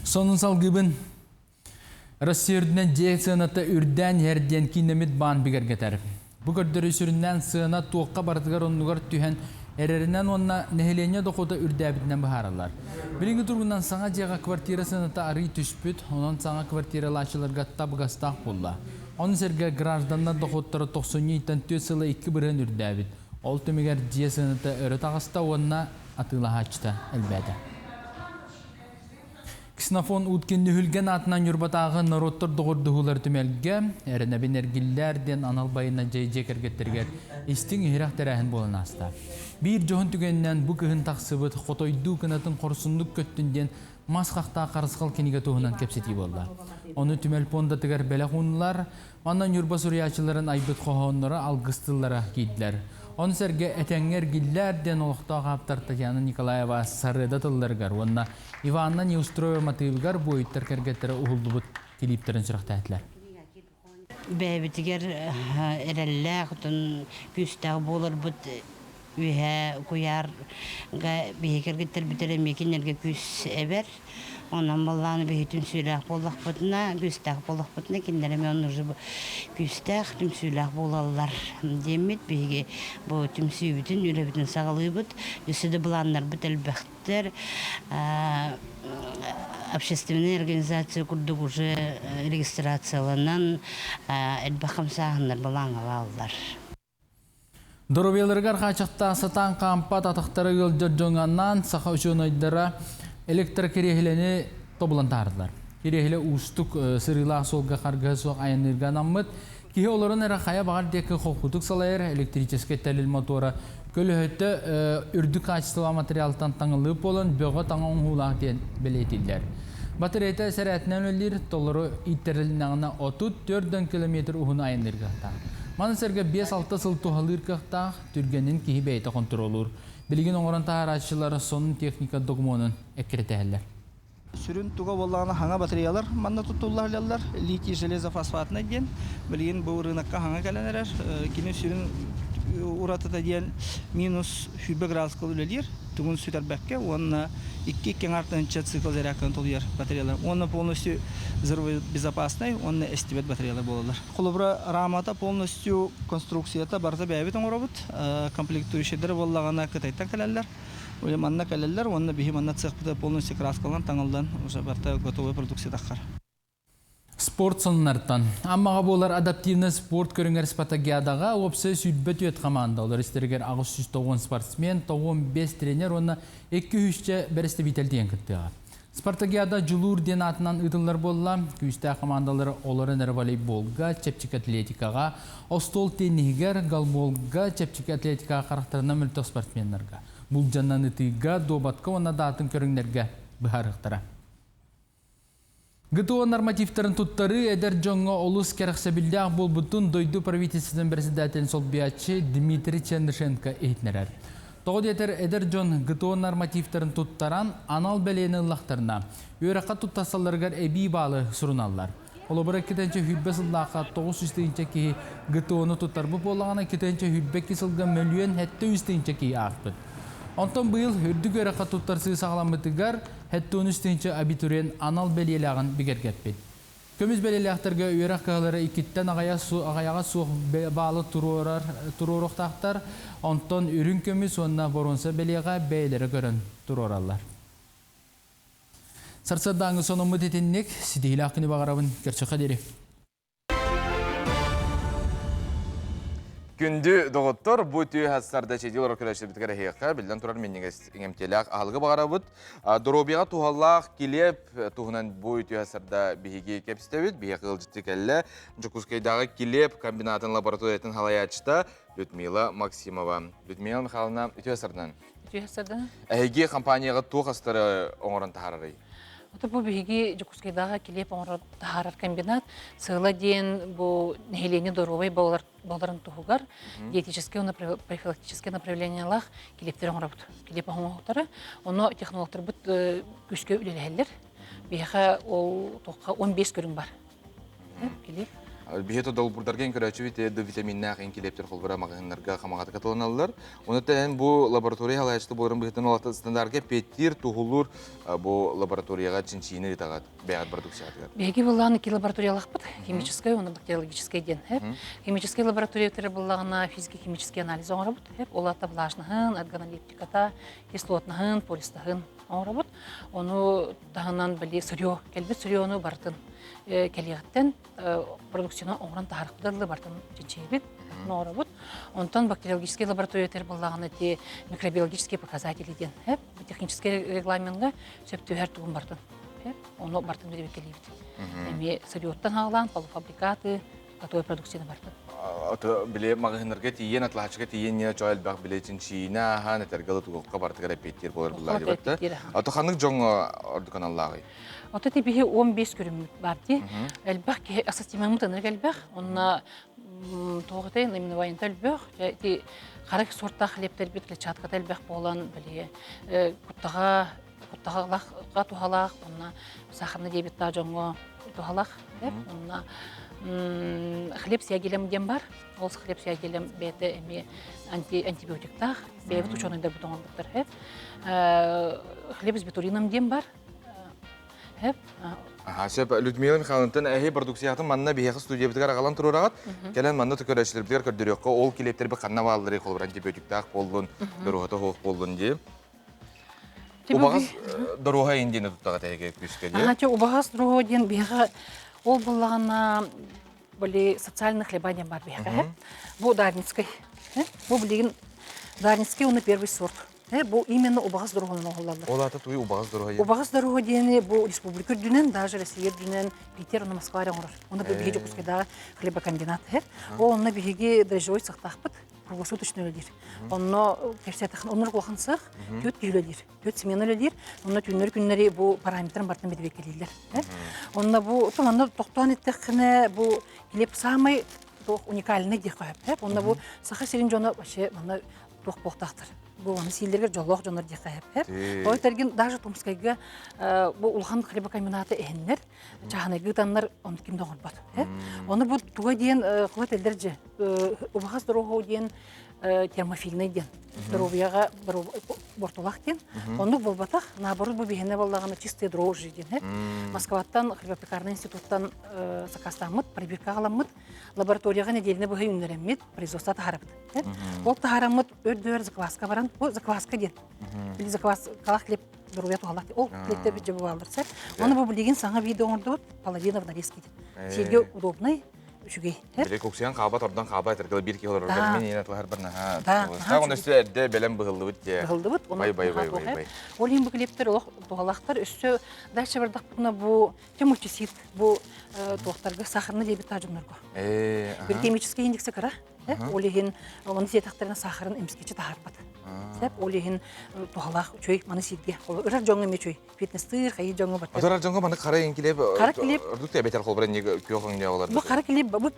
Сонун салгыыбын. Россия үрдүнэн дьиэ сыаната үрдээн иһэр диэн кииннэммит баан бигэргэтэр. Бу көрдөрүү сүрүннээн сыана туохха барытыгар оннугар түһэн эрэринэн уонна нэһилиэнньэ дохуота үрдээбитинэн быһаараллар. Билиҥҥи туругунан саҥа дьиэҕэ квартира сыаната арыый түспүт, онон саҥа квартиралааччыларга табыгастаах буолла. Ону сэргэ гражданнар дохуоттара тохсунньу ыйтан түөрт сыла 2% үрдээбит. Ол түмүгэр дьиэ сыаната өрө таҕыста уонна атыылаһааччыта элбээтэ. Ксенофон Уткин Нүһүлгэн аатынан Ньурбатааҕы норуоттар доҕордоһуулар түмэлгэ «Эрэнэбин эргиллээр» диэн анал байына дьиэ дьиэ кэргэттэригэр истиҥ-иһирэх тэрээһин буолан ааста. Биир дьоһун түгэнинэн бу кыһын тахсыбыт «Хотойдуу кынатын хорсуннук көттүн» диэн мас хахтаах харысхал кинигэ туһунан кэпсэтии буолла. Ону түмэл пуондатыгар бэлэх ууннулар, Манна Ньурба суруйааччыларын айбыт хоһоонноро алгыс тыллара киирдилэр. Ону сэргэ «Этэҥҥэ эргиллээр» диэн олохтоох ааптар Татьяна Николаева Сарыада тылларыгар уонна Иванна Неустроева матыыбыгар буойуттар кэргэттэрэ уһуллубут килииптэрин сүрэхтээтилэр. Бэйэбитигэр эрэллээх, отон күүстээх буоларбыт үөһээ куйаарга биһиги кэргэттэрбит эрэ эмиэ кинилэргэ күүс эбэр. Онон буоллаҕына биһи түмсүүлээх буоллахпытына, күүстээх буоллахпытына, кинилэр эмиэ онно уже күүстээх, түмсүүлээх буолаллар диэммит биһиги бу түмсүүбүтүн, үлэбитин саҕалыыбыт. Өссө да былааннарбыт элбэхтэр. Общественная организация курдук уже регистрацияланан элбэх хамсааһыннар былааҥҥа бааллар. Доруобуйаларыгар хааччахтаах сатаан хаампат атахтара ыалдьар дьоҥҥо анаан саха учуонайдара электрокириэһилэни тобулан таһаардылар. Кириэһилэ уустук сырыылаах суолга харгыһа суох айанныырга анаммыт. Киһи олорон эрэ хайа баҕар диэки холкутук салайар электрическэй тэрил мотуора көлөһөтө үрдүк хаачыстыбалаах материалтан таҥыллыбыт буолан бөҕө таҥа оҥоһуулаах диэн бэлиэтииллэр. Батареята сэрээтинэн үлэлиир, толору ииттэрилиннэҕинэ 34 километр уһуну айанныыр кыахтаах. Маны сэргэ 5-6 сыл туһалыыр кыахтаах, түргэнин киһи бэйэтэ хонтуруолуур. Билигин оҥорон таһаарааччылар сонун техника докумуонун эккирэтэһэллэр. Сүрүн туга буоллаҕына хаҥа батареялар манна туттулла сылдьаллар. Литий железофосфатнай диэн. Билигин бу рынокка хаҥа кэлэн эрэр. Кини сүрүн уратыта диэн минус 100 градуска үлэлиир. Тугун сүтэрбэккэ уонна икки аҥаар тыһыынча цикл зарядканы толуйар батареялар. Уонна полностью взрывобезопасный уонна эстибэт батареялар буолаллар. Холобура, рамата полностью конструкцията барыта бэйэбит оҥоробут. Комплектующайдара буоллаҕына Кытайтан кэлэллэр. Уже манна кэлэллэр уонна биһи манна цехпыта полностью краскалан таҥыллан уже барыта готовый продукция таххар. Спорт сонуннартан. Аммаҕа буолар адаптивнай спорт көрүҥэр спартакиадаҕа уопсай 24 хамаанда, олор истэригэр 890 спортсмен, 95 тренер уонна 2 үһүсчэ бэрэстэбиитэл тиийэн кыттыаҕа. Спартакиада Дьулуур диэн аатынан ыытыллар буолла. Күүстээх хамаандалары олорон эрэ волейболга, чэпчэки атлетикаҕа, остуол тенниһигэр, голболга, чэпчэки атлетикаҕа харахтарынан мөлтөх спортсменнарга, булдьанан ытыыга, дуобатка уонна даатын көрүҥнэргэ быһаарыахтара. ГТО нормативтарын туттарыы эдэр дьоҥҥо олус кэрэхсэбиллээх буолбутун дойду правительствотын председателин солбуйааччы Дмитрий Чернышенко иһитиннэрэр. Тоҕо диэтэр эдэр дьон ГТО нормативтарын туттаран анал бэлиэни ыллахтарына, үөрэххэ туттарсалларыгар эбии баалы суруналлар. Холобура, 2 сүүс сыллаахха 900 тыһыынча киһи ГТО-ну туттарбыт буоллаҕына, 2 сүүс 22 сылга мөлүйүөн 700 тыһыынча киһи ааспыт. Онтон быйыл үрдүк үөрэххэ туттарсыы саҕаламмытыгар 73 тыһыынча абитуриент анал бэлиэлээҕин бигэргэппит. Көмүс бэлиэлээхтэргэ үөрэх кыһалара иккиттэн аҕыйаҕа суох баалы туруорар туруоруохтаахтар, онтон үрүҥ көмүс уонна боруонса бэлиэҕэ бэйэлэрэ көрөн туруораллар. Сарсыардааҥҥы сонуммут итинник, ситиһиилээх күнү баҕарабын, көрсөххө диэри. Күндү доҕоттор, бу үтүө сарда чэдил олорор көрөөччүлэрбитигэр эһиэхэ биллэн турар минньигэс иҥэмтиэлээх аһылыгы баҕарабыт. Доруобуйаҕа туһалаах килиэп туһунан бу үтүө сарда биһиги кэпсэтэбит. Биһиэхэ ыалдьытты кэллэ Дьокуускайдааҕы килиэп комбинатын лабораториятын салайааччыта Людмила Максимова. Людмила Михайловна, үтүө сардан. Үтүө сардан. Эһиги компанияҕа туох астары оҥорон таһаарарый? Ото бу биһиги Дьокуускайдааҕы килиэп оҥорор таһаарар комбинат сыала диэн бу нэһилиэнньэ доруобай буолар буоларын туһугар диетическэй уонна профилактическай направлениелаах килиэптэри оҥоробут. Килиэп оҥоһуктара. Ону технологтарбыт күүскэ үлэлэһэллэр. Биһиэхэ ол туохха 15 көрүҥ бар. Килиэп. Биһи долбурдарга көрөөччүбүт Д витаминнаах ин килиэптэр холбура маҕаһыыннарга хамаҕатык атыланаллар. Оны тэһэн бу лаборатория халааччыта буоларын быһыытынан улаата стандарга петтир, туһулуур бу лабораторияҕа чинчийини ыытаҕат бэйэҕит продукциятыгар. Биһиги былаан икки лабораториялаахпыт. Химическай уонна бактериологическай диэн. Химическай лаборатория буллаҕына физико-химический анализ оҥоробут. Ол аата влажнаһын, органолептиката, кислотнаһын, полистаһын оҥоробут. Ону таһынан били сырье, кэлбит сырьену барытын кэлиэҕиттэн продукцияны оҥорон таһаарыахпыт дылы барытын чинчийэбит, оҥоробут. Онтон бактериологическай лаборатория буоллаҕына ити микробиологические показатели диэн техническэй регламеҥҥа сөп түһэр тугун барытын ону барытын бирибиккэлиибит. Эмиэ сырьеттан хаалаан полуфабрикаты, готовой продукцияны барытын. Ото били маҕаһыыннарга тиийэн, атлааччыга тиийэн ньэ чоо элбэх били чинчийиини ааһан, этэргэ тугукка барытыгар эппиэттиир буолар буллаа диэбэттэ. Ото ханнык дьоҥҥо ордук аналлааҕый? Ото ти биһи 15 көрүммүт бар ди. Элбэх киһи ассортимеммыт ынырык элбэх. Онно туох этэй наименованиета элбэх. Ти хара сортаах хлебтэрбит клетчатката элбэх буолан били куттаҕа куттаҕалаахха туһалаах уонна сахарный диабеттаах дьоҥҥо туһалаах уонна хлеб с ягелем диэн бар ол хлеб с ягелем бэйэтэ эмиэ антибиотиктаах бэйэбит учуонайдарбыт оҥорбуттар хлеб с бетулином диэн бар Аха, сөп. Людмила Михайловнаттан эһи продукциятын манна биһиэхэ студиябытыгар аҕалан туруораҕыт. Кэлэн манна көрөөччүлэрбитигэр көрдөрүөххэ ол килиэптэрбит ханна баалларый холобур антибиотиктаах буоллун, доруоһата суох буоллун дии. Убаҕас доруоһа иин диэни туттаҕыт эһиги күүскэ дии. Аха, убаҕас доруоһа диэн биһиэхэ ол буллаҕына были социальный хлеба диэн бар биһиэхэ. Бу Дарницкий. Бу билигин Дарницкий уонна первый сорт. Бу именно убаҕас доруоһунан оҥоһуллаллар. Ол аата туй убаҕас доруоһа. Убаҕас доруоһа диэни бу республика үрдүнэн, даже Россия үрдүнэн Питер уонна Москва эрэ оҥорор. Онно биһиги Дьокуускайдааҕы хлебокомбинат. Ол онно биһиги дрожжевой цехтаахпыт. Круглосуточно үлэлиир. Онно кэпсээтэххинэ, оннук улахан сыах, түөрт киһи үлэлиир. Түөрт смена үлэлиир. Онно түүннэри-күннэри бу параметрын барытын бэрэбиэркэлииллэр. Онно бу манна тохтоон эттэххинэ, бу хлеб самый туох уникальный диэххэ сөп. Онно бу Саха сирин дьоно вообще манна туох буохтаахтар. Бу оны сииллэригэр дьоллоох дьоннор диэххэ сөп. Ол тэргин даже Томскайга бу улахан хлебокомбината эһиннэр, чааһынайга ыытаннар ону ким да оҥорбот. Ону бу туга диэн кылат элдэр дьэ убаҕас доруоһу диэн термофильный диэн здоровьяҕа бортулах диэн оннук буолбатах наоборот бу биһиэнэ буоллаҕына чистые дрожжи диэн Москваттан хлебопекарный институттан сакаастааммыт пробирка аҕаламмыт лабораторияҕа нэдиэлэни быһа үүннэрэммит производство таһаарабыт ол таһаараммыт өрдөөр закваска баран бу закваска диэн били закваскалаах хлеб здоровья туһалаах ол хлебтэр бүддьэ бааллар сэр оны бу билигин саҥа видео оҥордубут половина в нарезке диэн. Сирге удобный, үчүгэй. Били куксуйан хаалбат, ордон хаалбат, этэргэ биир киһи олорор. Мин иин атылаһар бар наһаа. Та оны өссө эрдэ бэлэм быһыллыбыт те. Быһыллыбыт. Бай бай бай бай бай. Ол иһин бу клиптер олох туһалаахтар. Өссө дальше бардахпытына бу темучисит бу туохтарга сахарны диэбит таажымнарга. Гликемический индексе кыра. Ол иһин оны сиэтэхтэринэ сахарын эмискечи таһаарбат. Сеп ол иһин туһалаах үчүгэй маны сииргэ. Ырар дьоҥҥо эмиэ үчүгэй. Фитнестыыр, хайы дьоҥҥо барта. Ырар дьоҥҥо маны хара иҥкилеп Хара килиэп ордук тэбэтэр холбора не күөх өҥнөөх олар. Бу хара килиэп бу бу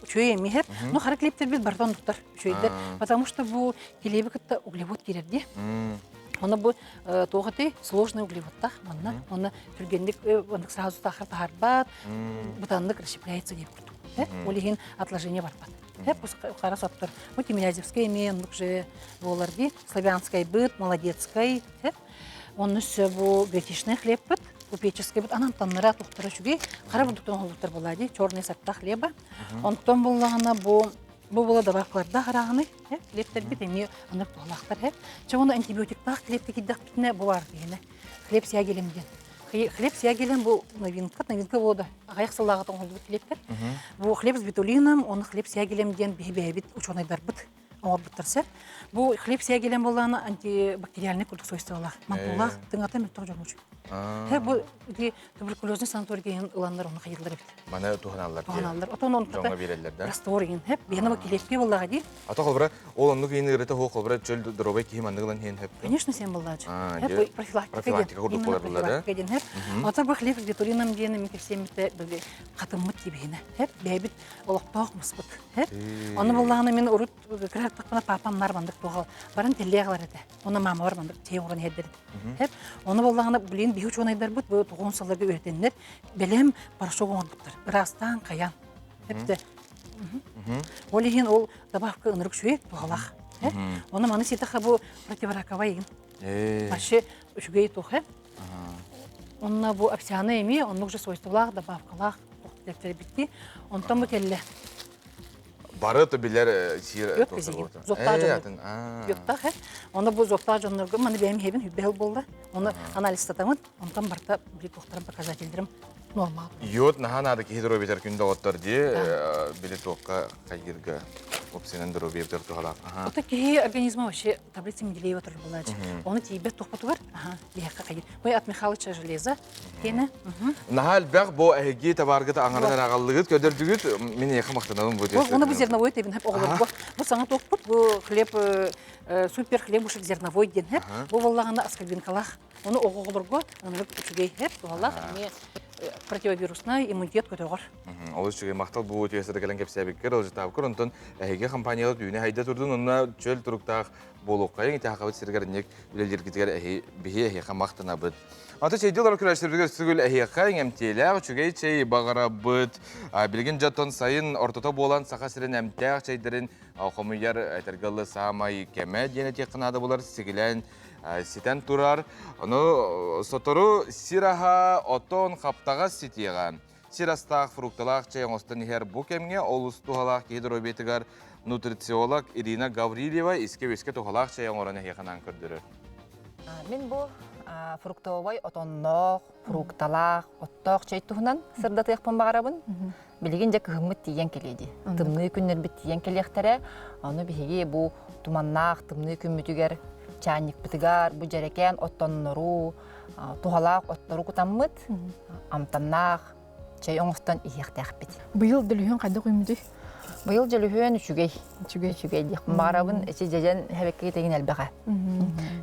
үчүгэй эмиэ. Но хара килиэптэр бит барытын туттар үчүгэйдэр. Потому что бу килиэби кытта углевод киирэр дии. Оны бу туох этэй сложный углеводтаах манна. Оны түргэнник оннук сразу сахар таһарбат, бытаннык расщепляется диэбит курдук. Ол иһин отложение барбат. Хара соттор. Бу Тимирязевскай эмиэ оннук же буолар дии. Славянскай быт, молодецкай. Онну өссө бу гречишный хлебпыт, купеческий быт анан таннара тухтара үчүгэй. Хара бурдуктан оҥоһуллубуттар буолаа дии. Черный сорта хлеба. Онтон буллаҕына бу бу була добавкалардаах арааһыный хлебтэрбит эмиэ оннук туһалаахтар. Чэ уонна антибиотиктаах хлебти киирдэхпитинэ бу баар диһинэ. Хлеб с ягелем диэн. Хлеб с ягелем бу новинка, новинка буода. Аҕыйах сыллааҕыта оҥоһуллубут хлебтэр. Бу хлеб с бетулином, он хлеб с ягелем диэн биһи бэйэбит учуонайдарбыт оҥорбуттар сэр. Бу хлеб с ягелем буоллаҕына антибактериальный курдук свойстволаах. Мантуулаах тыҥата мөлтөх дьоҥҥо үчүгэй. Бу ити туберкулезный санаторий ыланнар ону хайыллар эбит. Маны туһаналлар. Туһаналлар. Отон он Дьоҥҥо биэрэллэр да. Раствор иһин. Хеп, биһиэнэ килиэпкэ буоллаҕа дии. Ата холбура ол оннук иһин ырыта хуох холбура чөл доруобай киһи маннык ылан иһин хөп. Конечно, сен буоллаачы. Хеп, профилактика. Профилактика курдук буолар буолла да. Профилактика диэн хеп. Ата бу хлеб с бетулином диэн мин кэпсиэммитэ били хатыммыт тибиһинэ. Хеп, бэйбит олохтоох муспут. Хеп. Ону буоллаҕына мин урут кыра папам нар мандык туоҕал баран тэллээх этэ. Оны мамалар мандык чэй оҥорон иһэрдэр Хеп, оны буоллаҕына блин биһи учуонайдарбыт бу тоҕуон сылларга үөрэтэннэр бэлэм порошок оҥорбуттар. Ыраастаан хайаан. Хепте. Ол иһин ол добавка ынырык үчүгэй туһалаах. Оны маны ситэхэ бу противораковай иһин. Вообще үчүгэй туох Онно бу овсяный эмиэ оннук же свойстволаах, добавкалаах битти. Онтон бу кэллэ. Бары то билэр сиир Йод кезигин. Зоптаах дьоннор. Йодтаах, э. Оны бу зоптаах дьоннорго маны бэйэм иһэбин хүббэһил буолла. Оны анализтатамын, онтон барта били туохтарым показательдерим нормал. Йод наһаа наада киһи доруобуйатыгар күн доҕоттор дии били туохха хайгырга опсинан доруобуйабытыгар туһалаах. Ото киһи организма вообще таблица Менделеева турар буолааччы. Оны тиийбэт туохпутугар, биһиэхэ хайыр. Ой, от Михалыча железо Тиэнэ. Наһаа элбэх бу эһиги табааргыт аҥарын араҕаллыгыт, көдөрдүгүт. Мин эйиэхэ махтанабын бу Оны бу зерновой тебин хеп оҕолорго. Бу саҥа туохпут, бу хлеб супер хлебушек зерновой диэн хеп. Бу буоллаҕына аскорбинкалаах. Оны оҕолорго ынырык үчүгэй хеп, туһалаах эмиэ противовируснай иммунитет көтөҕөр. Олус үчүгэй махтал бу үтүөсэ кэлэн кэпсээбиккэр, ылдьытаабыккар, онтон эһиги компаниялар үүнэ хайда турдун, онно чөл туруктаах буолуоххайыҥ, ити хахабыт сиригэр инник үлэлииргитигэр эһи биһи эһиэхэ махтанабыт. Аты чэйди олорор көрөөччүлэрбитигэр сүгүл эһиэхэ иҥэмтиэлээх үчүгэй чэй баҕарабыт. Билигин дьоттон сайын ортото буолан Саха сирин эмтээх чэйдэрин хомуйар этэргэ дылы саамай кэмэ диэн этиэххэ наада буолар сигилээн ситэн турар. Ону сотору сир аһа отон хаптаҕас ситиэҕэ. Сир астаах, фрукталаах чэй оҥостон иһэр бу кэмҥэ олус туһалаах киһи доруобуйатыгар нутрициолог Ирина Гаврильева искэ-үөскэ туһалаах чэй оҥорон эһиэхэ анаан көрдөрөр. Мин бу фруктовай отонноох, фрукталаах, оттоох чэй туһунан сырдатыахпын баҕарабын. Билигин дьэ кыһыммыт тиийэн кэлиэ дии. Тымныы күннэрбит тиийэн кэлиэхтэрэ. Ону биһиги бу туманнаах тымныы күммүтүгэр чаанньыкпытыгар бу дьэрэкээн оттоннору, туһалаах оттору кутаммыт, амтаннаах чэй оҥостон иһиэхтээхпит. Быйыл дөлүһүөн хайдах үүммүтүй? Быйыл дьөлүһүөн үчүгэй. Үчүгэй. Үчүгэй диэх. Баарабын эчи дьэдьэн хэбэкки тегин элбэҕэ.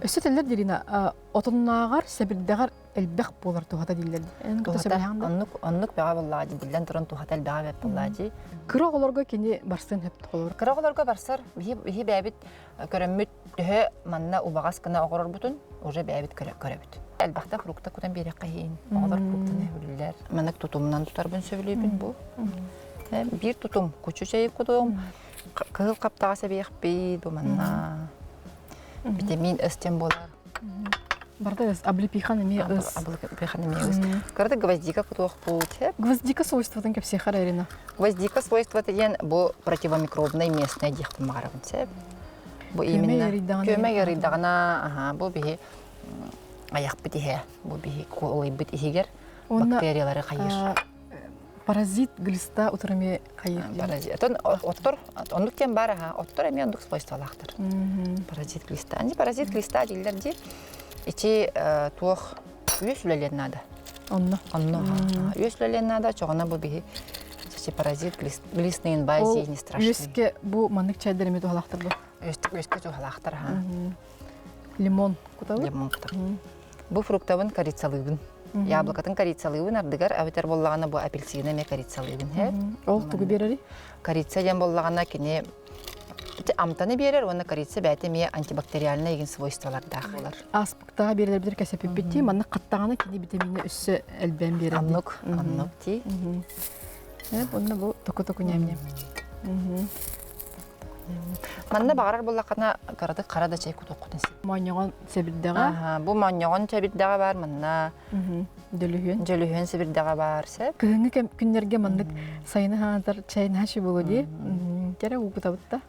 Өссө этэллэр Дирина, отоннааҕар, сэбирдэҕэр элбэх буолар туһата дииллэр. Туһата оннук оннук бөҕө буоллаҕа дии биллэн туран туһата элбэҕэ бэрт буоллаҕа дии. Кыра оҕолорго кини барсын хөп толор. Кыра оҕолорго барсар. Биһи биһи бэйэбит көрөммүт төһө манна убаҕас гына оҕорорбутун уже бэйэбит көрөбүт. Элбэхтэ фрукта кутан биэриэххэ иһин. Оҕолор фруктаны сөбүлүүллэр. Маннык тутумунан тутарбын сөбүлүүбүн бу. Биир тутум кучу чэйи кутуом, кыһыл хаптаҕас эбиэхпит бу манна. Витамин С диэн буолар. Барда ыс, облепихан эмиэ ыс. Облепихан эмиэ ыс. Кырата гвоздика кутуохпут. Гвоздика свойствотын кэпсиэхэр Ирина. Гвоздика свойствота диэн бу противомикробнай местное диэхпин баҕарабын сөп. Бу именно күөмэй ыарыйдаҕына, аха, бу биһи айахпыт иһэ, бу биһи куолайбыт иһигэр бактериялары хайыр. Паразит глиста утарами хайыр. Паразит. Отон оттор оннук диэн бар аха. Оттор эмиэ оннук свойстволаахтар. Паразит глиста. Ани паразит глиста дииллэр ди. Ичи туох үөс үлэлиэн наада. Онно. Онно. Үөс үлэлиэн наада, чоҕуна бу биһи паразит глистные инвазии не страшны. Үөскэ бу маннык чайдар эмиэ туһалаахтар бу. Үөскэ туһалаахтар аха. Лимон кутабын? Лимон кутабын. Бу фруктабын корицалыыбын. Яблокотын корицалыыбын ардыгар, эбэтэр буоллаҕына бу апельсины эмиэ корицалыыбын. Ол тугу биэрэрий? Корица диэн буоллаҕына кини амтаны биэрэр уонна корица бэйэтэ эмиэ антибактериальнай игин свойстволардаах буолар. Ааспыктаҕа биэрэлэрбитин кэсэпиппит дии, манна хаттаҕына кини витамины өссө элбээн биэрэр. Оннук, оннук дии. Онно бу току-току ньэм-ньэм. Манна баҕарар буоллаххына кыратык хара да чэй кутуоххутун син. Моонньоҕон сэбирдэҕэ. Бу моонньоҕон сэбирдэҕэ баар манна. Дөлүһүөн. Дөлүһүөн сэбирдэҕэ баар сеп. Кыһыҥҥы күннэргэ маннык сайыны хаанатар чай наша буолуо дии. Кэрэ уукутабыт да.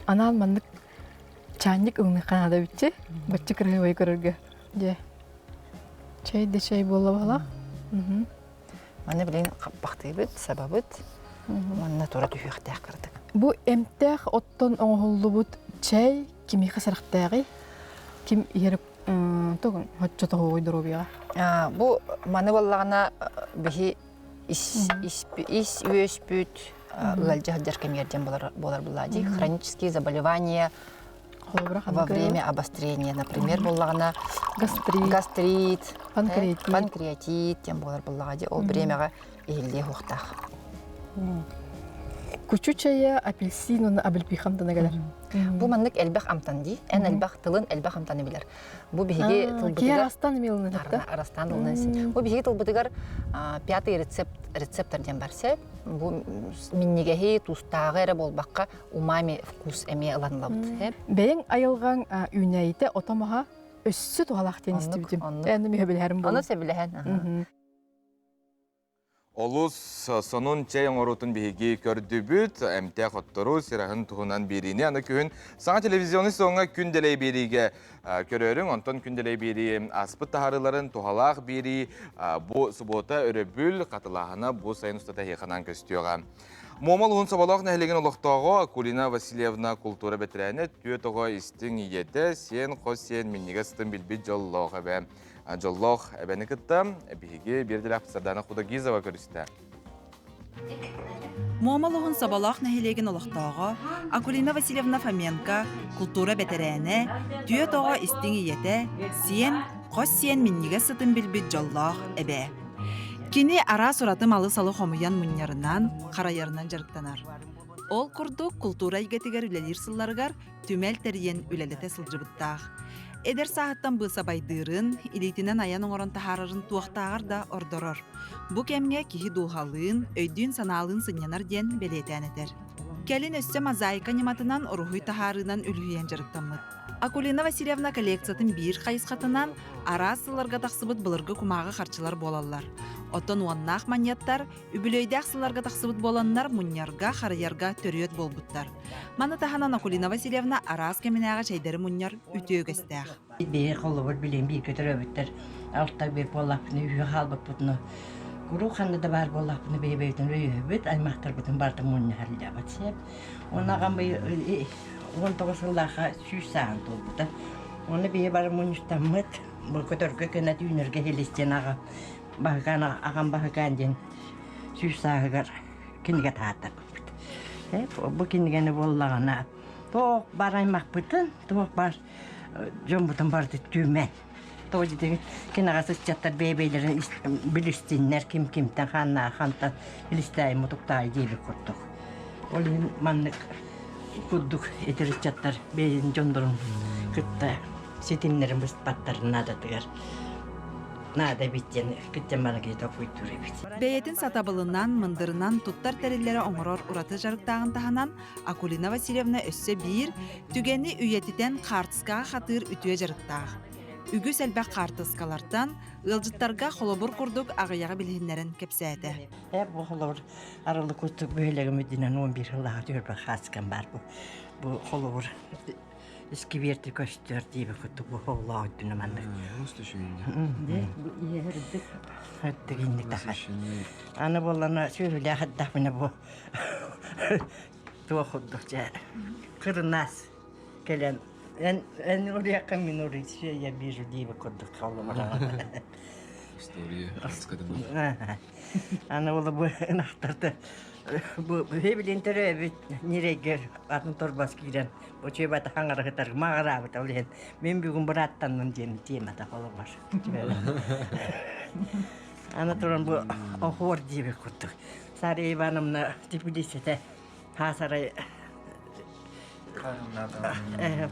Анаан маннык чаанньык ылыныахха наада эбитчи. Бачча кыраһыабай көрөргө. Дьэ. Чэй да чэй буолла баһылаах. Маны билин хаппахтыыбыт, сабабыт. Манна тура түһүөхтээх кырдык. Бу эмтээх оттон оҥоһуллубут чэй кимиэхэ сэрэхтээҕий? Ким иһэр тугун хоччо тоһуой доруобуйаҕа? Бу маны буоллаҕына биһи ис ис ис үөспүт ыалдьа сылдьар кэмигэр диэн буолар буолар буоллаа дии. Хронические заболевания во время обострения, например, буоллаҕына гастрит, гастрит, панкреатит, панкреатит диэн буолар буоллаҕа дии. Ол бириэмэҕэ иһиллиэ суохтаах. Кучу чайа апельсин уонна абельпихан кэлэр. Бу маннык элбэх амтан дии. Эн элбэх тылын элбэх амтаны билэр. Бу биһиги тылбытыгар арастан эмиэ арастан ылынан Бу биһиги тылбытыгар пятый рецепт рецептор диэн бар сеп. Бу миннигэһи, туустааҕы эрэ буолбакка умами вкус эмиэ ыланылабыт. Бэйэҥ айылҕаҥ үүнээйитэ отомоһо өссө туһалаах диэн истибитим. Эн эмиэ сөбүлэһэрим буолуо. Ону сөбүлэһэн. Олус сонун чэй оҥоруутун биһиги көрдүбүт. Эмтээх оттору, сираһын туһунан биэриини аны күһүн саҥа телевизионный соҥҥа күн дэлэй биэриигэ көрөөрүҥ. Онтон күн дэлэй биэрии ааспыт таһаарыыларын туһалаах биэрии бу субуота өрөбүл хатылааһына бу сайын устата эһиэхэ көстүөҕэ. Муома улуһун Соболоох нэһилиэгин олохтооҕо Акулина Васильевна култуура бэтэрээнэ түөрт оҕо истиҥ ийэтэ, сиэн хос сиэн минньигэс сытын билбит дьоллоох эбэ. Дьоллоох эбэни кытта биһиги биирдэлээх Сардана Худогизова көрүстэ. Муома улуһун Соболоох нэһилиэгин олохтооҕо Акулина Васильевна Фоменко, култуура бэтэрээнэ, түөрт оҕо истиҥ ийэтэ, сиэн, хос сиэн минньигэс сытын билбит дьоллоох эбээ. Кини араас ураты малы-салы хомуйан мунньарынан, харайарынан дьарыктанар. Ол курдук, култуура эйгэтигэр үлэлиир сылларыгар түмэл тэрийэн үлэлэтэ сылдьыбыттаах. Эдэр сааһыттан быысабайдыырын, илиитинэн айан оҥорон таһаарарын туохтааҕар да ордорор. Бу кэмҥэ киһи дууһалыын, өйдүүн-санаалыын сынньанар диэн бэлиэтээн этэр. Кэлин өссө мозаика ньыматынан уруһуй таһаарыынан үлүһүйэн дьарыктаммыт. Акулина Васильевна коллекциятын биир хайысхатынан араас сылларга тахсыбыт былыргы кумааҕы харчылар буолаллар. Оттон уоннаах манньыаттар үбүлүөйдээх сылларга тахсыбыт буоланнар мунньарга, харайарга төрүөт буолбуттар. Маны таһынан Акулина Васильевна араас кэминээҕи чэйдэри мунньар үтүө үгэстээх. Биһи холобур билин бииргэ төрөөбүттэр алта биир буоллахпына үһү хаалбыппытына куруук ханна да баар буоллахпына бэйэ-бэйэтин өйөһөбүт, аймахтарбытын барытын мунньаһар сеп. Уонна аҕам 19 сыллаахха 100 сааһын туолбута. Уонна биһи бары мунньустаммыт, бу көтөргө кынат үүнэргэ хилистиэн аҕам баһыкаан аҕам баһыкаан диэн 100 сааһыгар кинигэ таһааттарбыппыт. Бу кинигэни буоллаҕына туох бар аймахпытын, туох бар дьоммутун барыты түмэн Тоҕо диэтиҥ кинаҕа сыччаттар бэйэ-бэйэлэрин билистиннэр ким кимтэн хааннаах хантан илистээй мутуктаай диэбит курдук. Ол иһин маннык курдук эдэр ыччаттар бэйэлэрин дьоннорун кытта ситимнэрин быспаттарын наадатыгар наада эбит диэн кыттан баран толкуйдуур эбит. Бэйэтин сатабылынан, мындырынан туттар тэриллэри оҥорор ураты дьарыктааҕын таһынан Акулина Васильевна өссө биир түгэни үйэтитэн хаартыскаҕа хатыыр үтүө дьарыктаах. Үгүс элбэх хаартыскалартан ыалдьыттарга холобур курдук аҕыйаҕы билиһиннэрэн кэпсээтэ. Бу холобур арылы курдук бөһүөлэгим үрдүнэн 11 сыллааҕы түөрбэ хаачыкам баар бу. Бу холобур искибиэрти көстөр диэбит курдук бу холлоох өттүнэ маннык. Үрдүк инник таха. Аны буоллана сүөһүлээх эрдэхпинэ бу туох курдук дьэ кырынаас кэлэн эн эн уруйахха мин уруй я вижу диэбит курдук холобур. История Аны ол бу ынахтарда бу билин төрөөбүт ньирэйгэр атын торбос киирэн учуйбата хаҥарыһытар маҕараабыта ол иһин мин бүгүн бырааттанным диэн тиэмэтэ холобур. Аны туран бу оһуор диэбит курдук. Сария Ивановна теплицэтэ хаасарай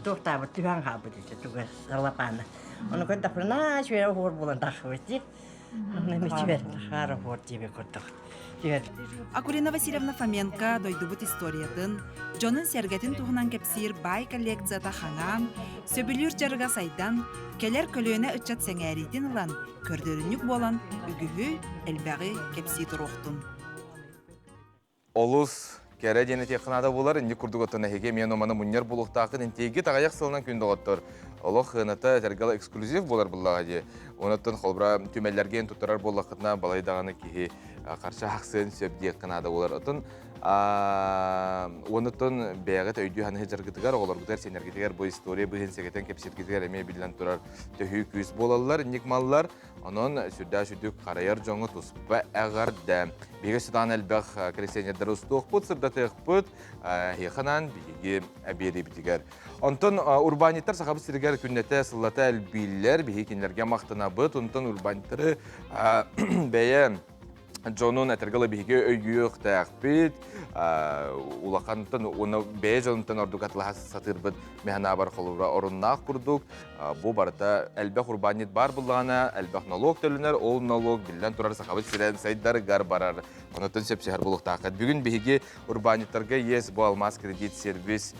туохтаабыт түһэн хаалбыт этэ туга салапаана. Ону көрдөхпүнэ үчүгэй оһуор буолан тахсыбыт дии. Акулина Васильевна Фоменко дойдубут историятын, дьонун-сэргэтин туһунан кэпсиир баай коллекцията хаҥаан, сөбүлүүр дьарыга сайдан, кэлэр көлүөнэ ыччат сэҥээриитин ылан, көрдөрүнньүк буолан үгүһү, элбэҕи кэпсии туруохтун. Олус кэрэ диэн этиэххэ наада буолар. Инник курдук оттон эһиги эмиэ маны мунньар буолуохтааххыт. Интиги таҕайах сылынан күн доҕоттор. Олох хыаната тэргала эксклюзив буолар буллаҕа дии. Онуттан холбура түмэллэргэ туттарар буоллаххытына балай даҕаны киһи харчы ахсыан сөп диэххэ наада буолар. Оттон онуттан бэйэҕит өйдүү ханыһы дьаргытыгар, оҕолоргутугар, сиэннэргитигэр бу история быһын сэгэтэн кэпсииргитигэр эмиэ биллэн турар төһүү күүс буолаллар, инник маллар. Онон сүрдээх сүрдүк харайар дьоҥҥо туспа эҕэрдэ. Биһиги сытаан элбэх коллекционердары устуохпут, сырдатыахпыт, эһиэхэ биһиги биэриибитигэр. Онтон урбаанньыттар Сахабыт сиригэр күннэтэ сыллата элбииллэр, биһиги кинилэргэ махтанабыт. Онтон урбаанньыттары бэйэ дьонун этэргэ ыла биһиги өйүөхтээхпит, улахантан уонна бэйэ дьонуттан ордук атылаһа сатыырбыт мэханаабар холобура оруннаах курдук. Бу барыта элбэх урбаанньыт баар буллаҕына, элбэх налог төлөнөр, ол налог биллэн турар Сахабыт сирин сайдарыгар барар. Онуттан сөпсөһөр буолуохтааххыт. Бүгүн биһиги урбаанньыттарга ЕС бу алмаас кредит сервис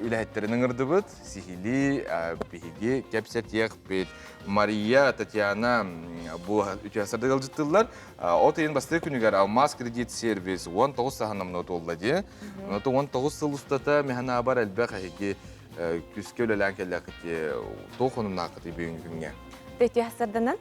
үлэһиттэрин ыҥырдыбыт. Сиһилии биһиги кэпсэтиэхпит. Мария, Татьяна бу үтүө сырдык ыалдьыттыыллар. От ыйын бастакы күнүгэр Алмаас кредит сервис 19 саһан номнуо туолла дии. Онон 19 сыл устата механаабар элбэх эһиги күскэ үлэлээн кэллэххит туох онуннааххытый бүгүҥҥү күҥҥэ? Үтүө сырдынан.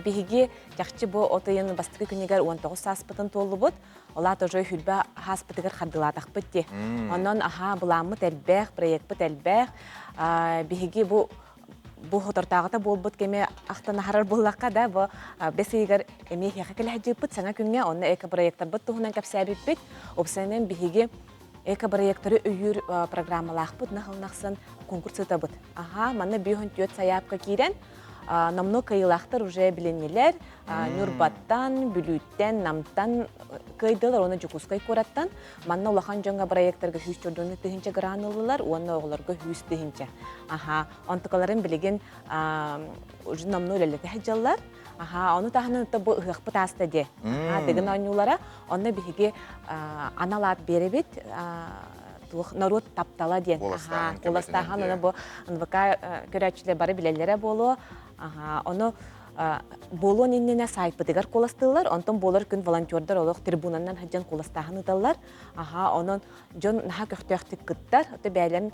Биһиги чахчы бу от ыйын бастакы күнүгэр 19 сааспытын туоллубут. Олаат уже хүлбэ хааспытыгар хардылаатахпыт дии. Онон аха былааммыт элбэх, проектпыт элбэх. Биһиги бу бу хотортааҕыта буолбут кэми ахтан аһарар буоллахха да бу бэс ыйыгар эмиэ эһиэхэ кэлэһдьыыппыт саҥа күҥҥэ онно эко-проектарбыт туһунан кэпсээбиппит. Уопсайынан биһиги эко-проектары өйүүр программалаахпыт нахылнахсын конкурс ыытабыт. Аха, манна 54 сайаапка киирэн номнуо кыайыылаахтар уже билиннилэр. Ньурбаттан, Бүлүүттэн, Намтан кыайдылар уонна Дьокуускай куораттан. Манна улахан дьоҥҥо проектарга 140 тыһыынча гран ыллылар уонна оҕолорго 100 тыһыынча. Аха, онтукаларын билигин уже номнуо үлэлэтэ сылдьаллар. Аха, ону таһынан бу ыһыахпыт ааста диэ. Дыгын оонньуулара. Онно биһиги анал аат биэрэбит туох норуот таптала диэн. Куоластааһын ону бу НВК көрөөччүлэр бары билэллэрэ буолуо. Аха, ону буолуон иннинэ сайтпытыгар куоластыыллар, онтон буолар күн волонтердар олох трибунанан сылдьан куоластааһын ыыталлар. Аха, онон дьон наһаа көхтөөхтүк кыттар. Ото бээлэн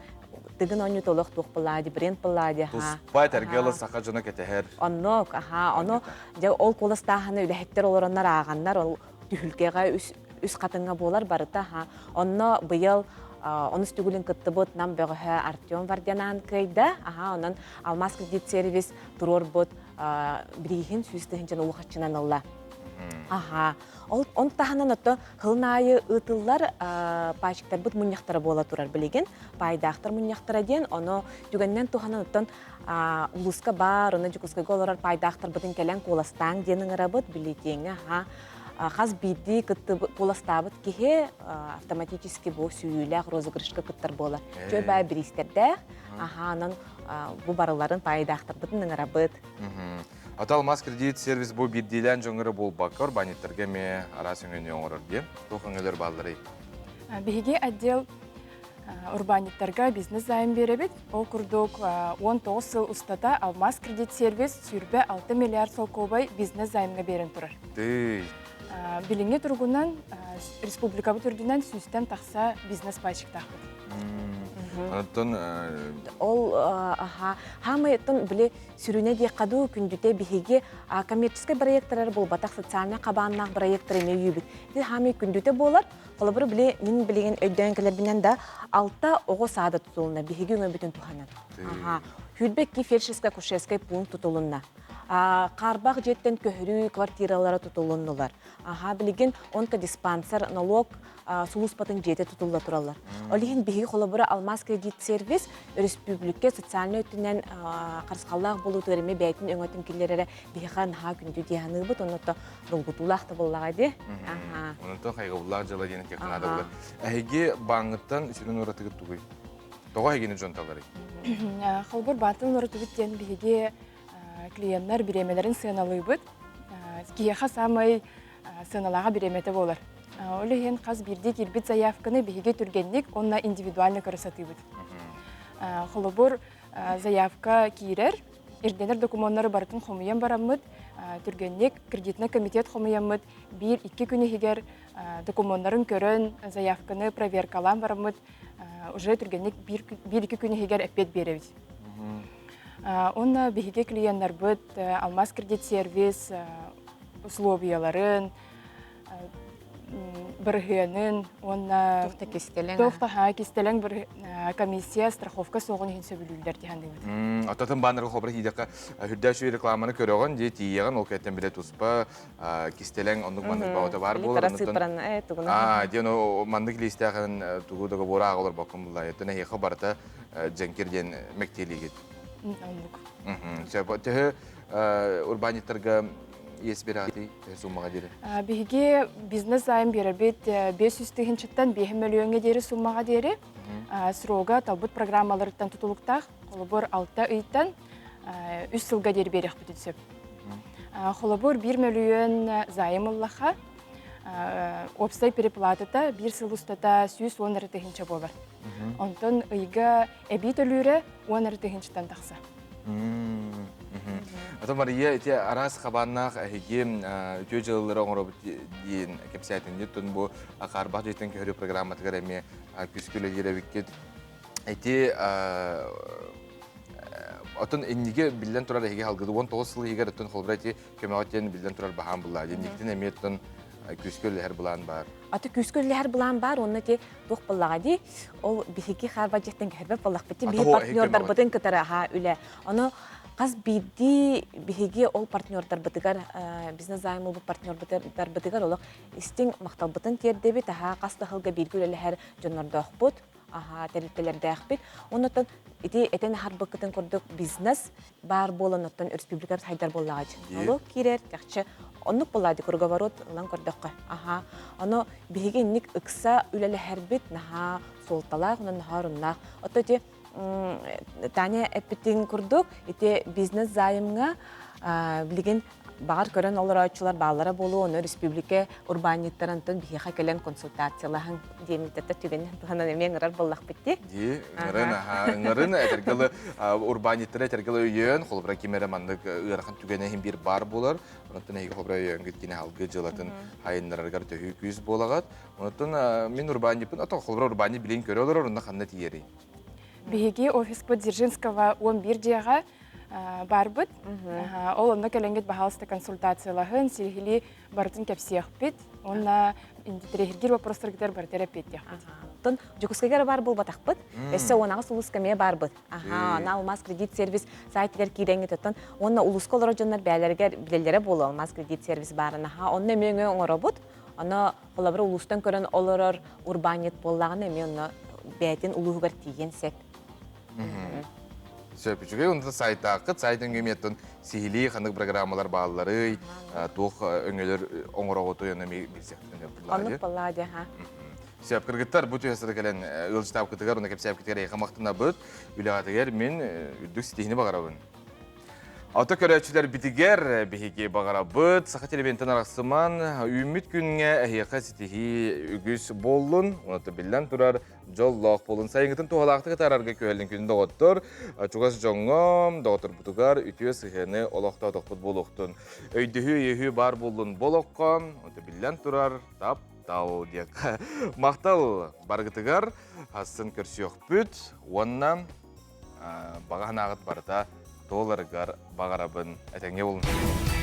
тыгын оонньуута олох туох былаади, бренд былаади. Туспа этэргэ саха дьоно кэтэһэр. Оннук, аха, ону дьэ ол куоластааһыны үлэһиттэр олороннор ааҕаннар, ол түһүлгэҕэ үс үс хатыҥҥа буолар барыта. Аха. Онно быйыл онус түгүлүн кыттыбыт Нам бөҕөһө Артем Вардянаан кыайда. Аха, онон Алмаз кредит сервис туруорбут бирииһин 100 тыһыынчаны улахаччынан ылла. Аха. Ол он таһынан отто хылын аайы ыытыллар паачыктарбыт мунньахтара буола турар билигин. Паайдаахтар мунньахтара диэн, ону түгэннэн туһанан оттон улууска баар, ону Дьокуускайга олорор паайдаахтарбытын кэлэн куоластааҥ диэн ыҥырабыт бюллетеҥҥэ аха хас биирдии куоластаабыт киһи автоматически бу сүүйүүлээх розыгрышка кыттар буолар. Чөл баай бириистэрдээх, аха, онон бу барыларын паайдаахтарбытын ыҥырабыт. Ата алмаас кредит сервис бу биирдиилээн дьоҥҥо буолбакка, урбаанньыттарга эмиэ араас өҥөнү оҥорор диэн. Туох өҥөлөр баалларый? Биһиги отдел урбаанньыттарга бизнес-займ биэрэбит. Ол курдук 19 сыл устата Алмаз кредит сервис 26 миллиард солкуобай бизнес-займҥа биэрэн турар. Тый. Билиҥҥи туругунан республикабыт үрдүнэн сүүстэн тахса бизнес пайщиктаахпыт. Оттон Ол аха хаамай оттон били сүрүнэ диэххэ дуу күндүтэ биһиги коммерческий проекттар буолбатах социальнай хабааннаах проекттар эмиэ өйүүбүт. Ити хаамай күндүтэ буолар. Холобур били мин билигин өйдөөн кэлэрбинэн да алта оҕо саада тутулунна биһиги өҥөбүтүн туһанан. Аха. Хүрбэкки фельдшерско-акушерскай пункт тутулунна. Хаарбах дьиэттэн көһөрүү квартиралара тутулуннулар. Аха, билигин онкодиспансер налог сулууспатын дьиэтэ тутулла тураллар. Ол иһин биһиги холобура Алмаз кредит сервис өрөспүүбүлүкэ социальнай өттүнэн харысхаллаах буолуутугар эмиэ бэйэтин өҥөтүн киллэрэрэ биһиэхэ наһаа күндү дии саныыбыт. Онно долгутуулаах да буоллаҕа дии. Онон хайҕабыллаах дьыала диэн этиэххэ наада буолар. Эһиги бааҥҥыттан сүрүн уратыгыт тугуй? Тоҕо эһигини дьон таларый? Холобур, баантан уратыбыт диэн биһиги клиеннар бириэмэлэрин сыаналыыбыт. Киһиэхэ саамай сыаналааҕа бириэмэтэ буолар. Ол иһин хас биирдии киирбит заявканы биһиги түргэнник уонна индивидуально көрө сатыыбыт. Холобур, заявка киирэр, ирдэнэр докумуоннары барытын хомуйан бараммыт, түргэнник кредитный комитет хомуйаммыт, биир-икки күн иһигэр докумуоннарын көрөн, заявканы проверкалаан бараммыт, уже түргэнник биир-икки күн иһигэр эппиэт биэрэбит. Уонна биһиги клиеннарбыт Алмаз кредит сервис условияларын, бырыһыанын уонна туох да кистэлэҥ комиссия страховка суоҕун иһин сөбүлүүллэр дии саныыбыт. Оттон баннерга хобра тиийдэххэ үрдээх үчүгэй рекламаны көрөҕүн дии тиийэҕин ол кэттэн билэ туспа кистэлэҥ оннук маннык баҕата баар буолар. Аа диэн маннык лиистээхин тугу договора ааҕа олорбоккун булла. Оттон эһиэхэ барыта дьэҥкир диэн мэктиэлиигит. Оннук. Сөп. Төһө урбаанньыттарга иэс биэрэҕитий төһө суммаҕа диэри? Биһиги бизнес займ биэрэрбит 500 тыһыынчаттан 5 мөлүйүөҥҥэ диэри суммаҕа диэри. Срога талбыт программаларыттан тутулуктаах. Холобур, 6 ыйтан 3 сылга диэри биэриэхпитин сөп. Холобур, 1 мөлүйүөн займ ыллаха, уопсай переплатата биир сыл устата 110 эрэ тыһыынча буолар. Онтон ыйга эбии төлүүрэ 10 эрэ тыһыынчаттан тахса. Ата Мария, ити араас хабааннаах эһиги үтүө дьыалалары оҥоробут диэн кэпсээтиннит. Тун бу Хаарбах дьиэтин көһөрүү программатыгар эмиэ күүскэ үлэлиир эбиккит. Ити отон инниги биллэн турар эһиги халгыды 19 сыл иһигэр оттон холбура ити көмөҕө диэн биллэн турар баһаам буллаа. Инникитин эмиэ оттон күүскэ үлэлэһэр былаан баар. Аты күүскэ үлэлэһэр былаан баар уонна ити туох буоллаҕа дии ол биһиги хаарба дьиэттэн көһөрбөт буоллахпыт дии биһи партнердарбытын кытары аһаа үлэ ону хас биирдии биһиги ол партнердарбытыгар бизнес займ ылбыт партнердарбытыгар олох истиҥ махталбытын тиэрдэбит аһаа хас да сылга бииргэ үлэлэһэр дьоннордоохпут аһаа тэрилтэлэрдээхпит оннуттан ити этэн аһарбыккытын курдук бизнес баар буолан оттон республикабыт хайдар буоллаҕа дии. Киирэр чахчы оннук буоллаа ди круговорот ылан көрдөххө. Аха. Ону биһиги инник ыкса үлэлэһэрбит наһаа суолталаах, онон наһаа оруннаах. Отто ити Таня эппитин курдук ити бизнес займҥа билигин баҕар көрөн олорооччулар бааллара буолуо, ону республика урбаанньыттарантан биһиэхэ кэлэн консультациялаһыҥ диэммиттэртэ түгэнинэн туһанан эмиэ ыҥырар буоллахпыт дии. Дии, ыҥырын, аха, ыҥырын, этэргэлы урбаанньыттары этэргэлы өйөөн, холобура ким эрэ маннык ыарахан түгэнэ иһин биир баар буолар, онтон эһиги холобура өйөөнгүт кини алгы дьыалатын айыннарарыгар төһүү күүс буолаҕыт. Онтон мин урбаанньыппын, ото холобура урбаанньыт билин көрө олорор, онно ханна тиийэрий? Биһиги офиспыт Дзержинского 11 дьиэҕэ баарбыт. Ол онно кэлэҥҥит баһаалыста консультациялаһын, сиһилии барытын кэпсиэхпит уонна интэриэһиргиир вопростаргытыгар барытыгар эппиэттиэхпит. Оттон Дьокуускайга эрэ баар буолбатахпыт. Өссө уонаҕас улууска эмиэ баарбыт. Аха, ана Алмаз кредит сервис сайтыгар киирэҥҥит оттон уонна улууска олорор дьоннор бэйэлэригэр билэллэрэ буолуо Алмаз кредит сервис баарын. Аха, онно эмиэ өҥө оҥоробут. Оно холобура улуустан көрөн олорор урбаанньыт буоллаҕына эмиэ онно бэйэтин улууһугар тиийиэн сөп. Сөп, үчүгэй. Онто сайтааккыт, сайт өҥөмиэттэн сиһилии ханнык программалар баалларый, туох өҥөлөр оҥороҕутуй, ону эмиэ билсиэхтэрин сөп Оннук буоллаа дии, ха. Сөп, кыргыттар, бу түһэсэрэ кэлэн ыалдьытаабыккытыгар, уонна кэпсээбиккитигэр эйиэхэ махтанабыт. Үлэҕитигэр мин үрдүк ситиһиини баҕарабын. Ото көрөөччүлэрбитигэр биһиги баҕарабыт Саха телевидениетын арахсыман үүммүт күҥҥэ эһиэхэ ситиһии үгүс буоллун, онто биллэн турар дьоллоох буолун. Сайыҥҥытын туһалаахтык атаарарга күһэллин күн доҕоттор, чугас дьоҥҥо, доҕотторбутугар үтүө сыһыаны олохтоотохпут буолуохтун. Өйдөһүү, өйөһүү баар буоллун бу олоххо, онто биллэн турар таптал диэн. Махтал барыгытыгар хасын көрсүөхпүт уонна баҕа санааҕыт барыта туоларыгар баҕарабын. Этэҥҥэ буолун.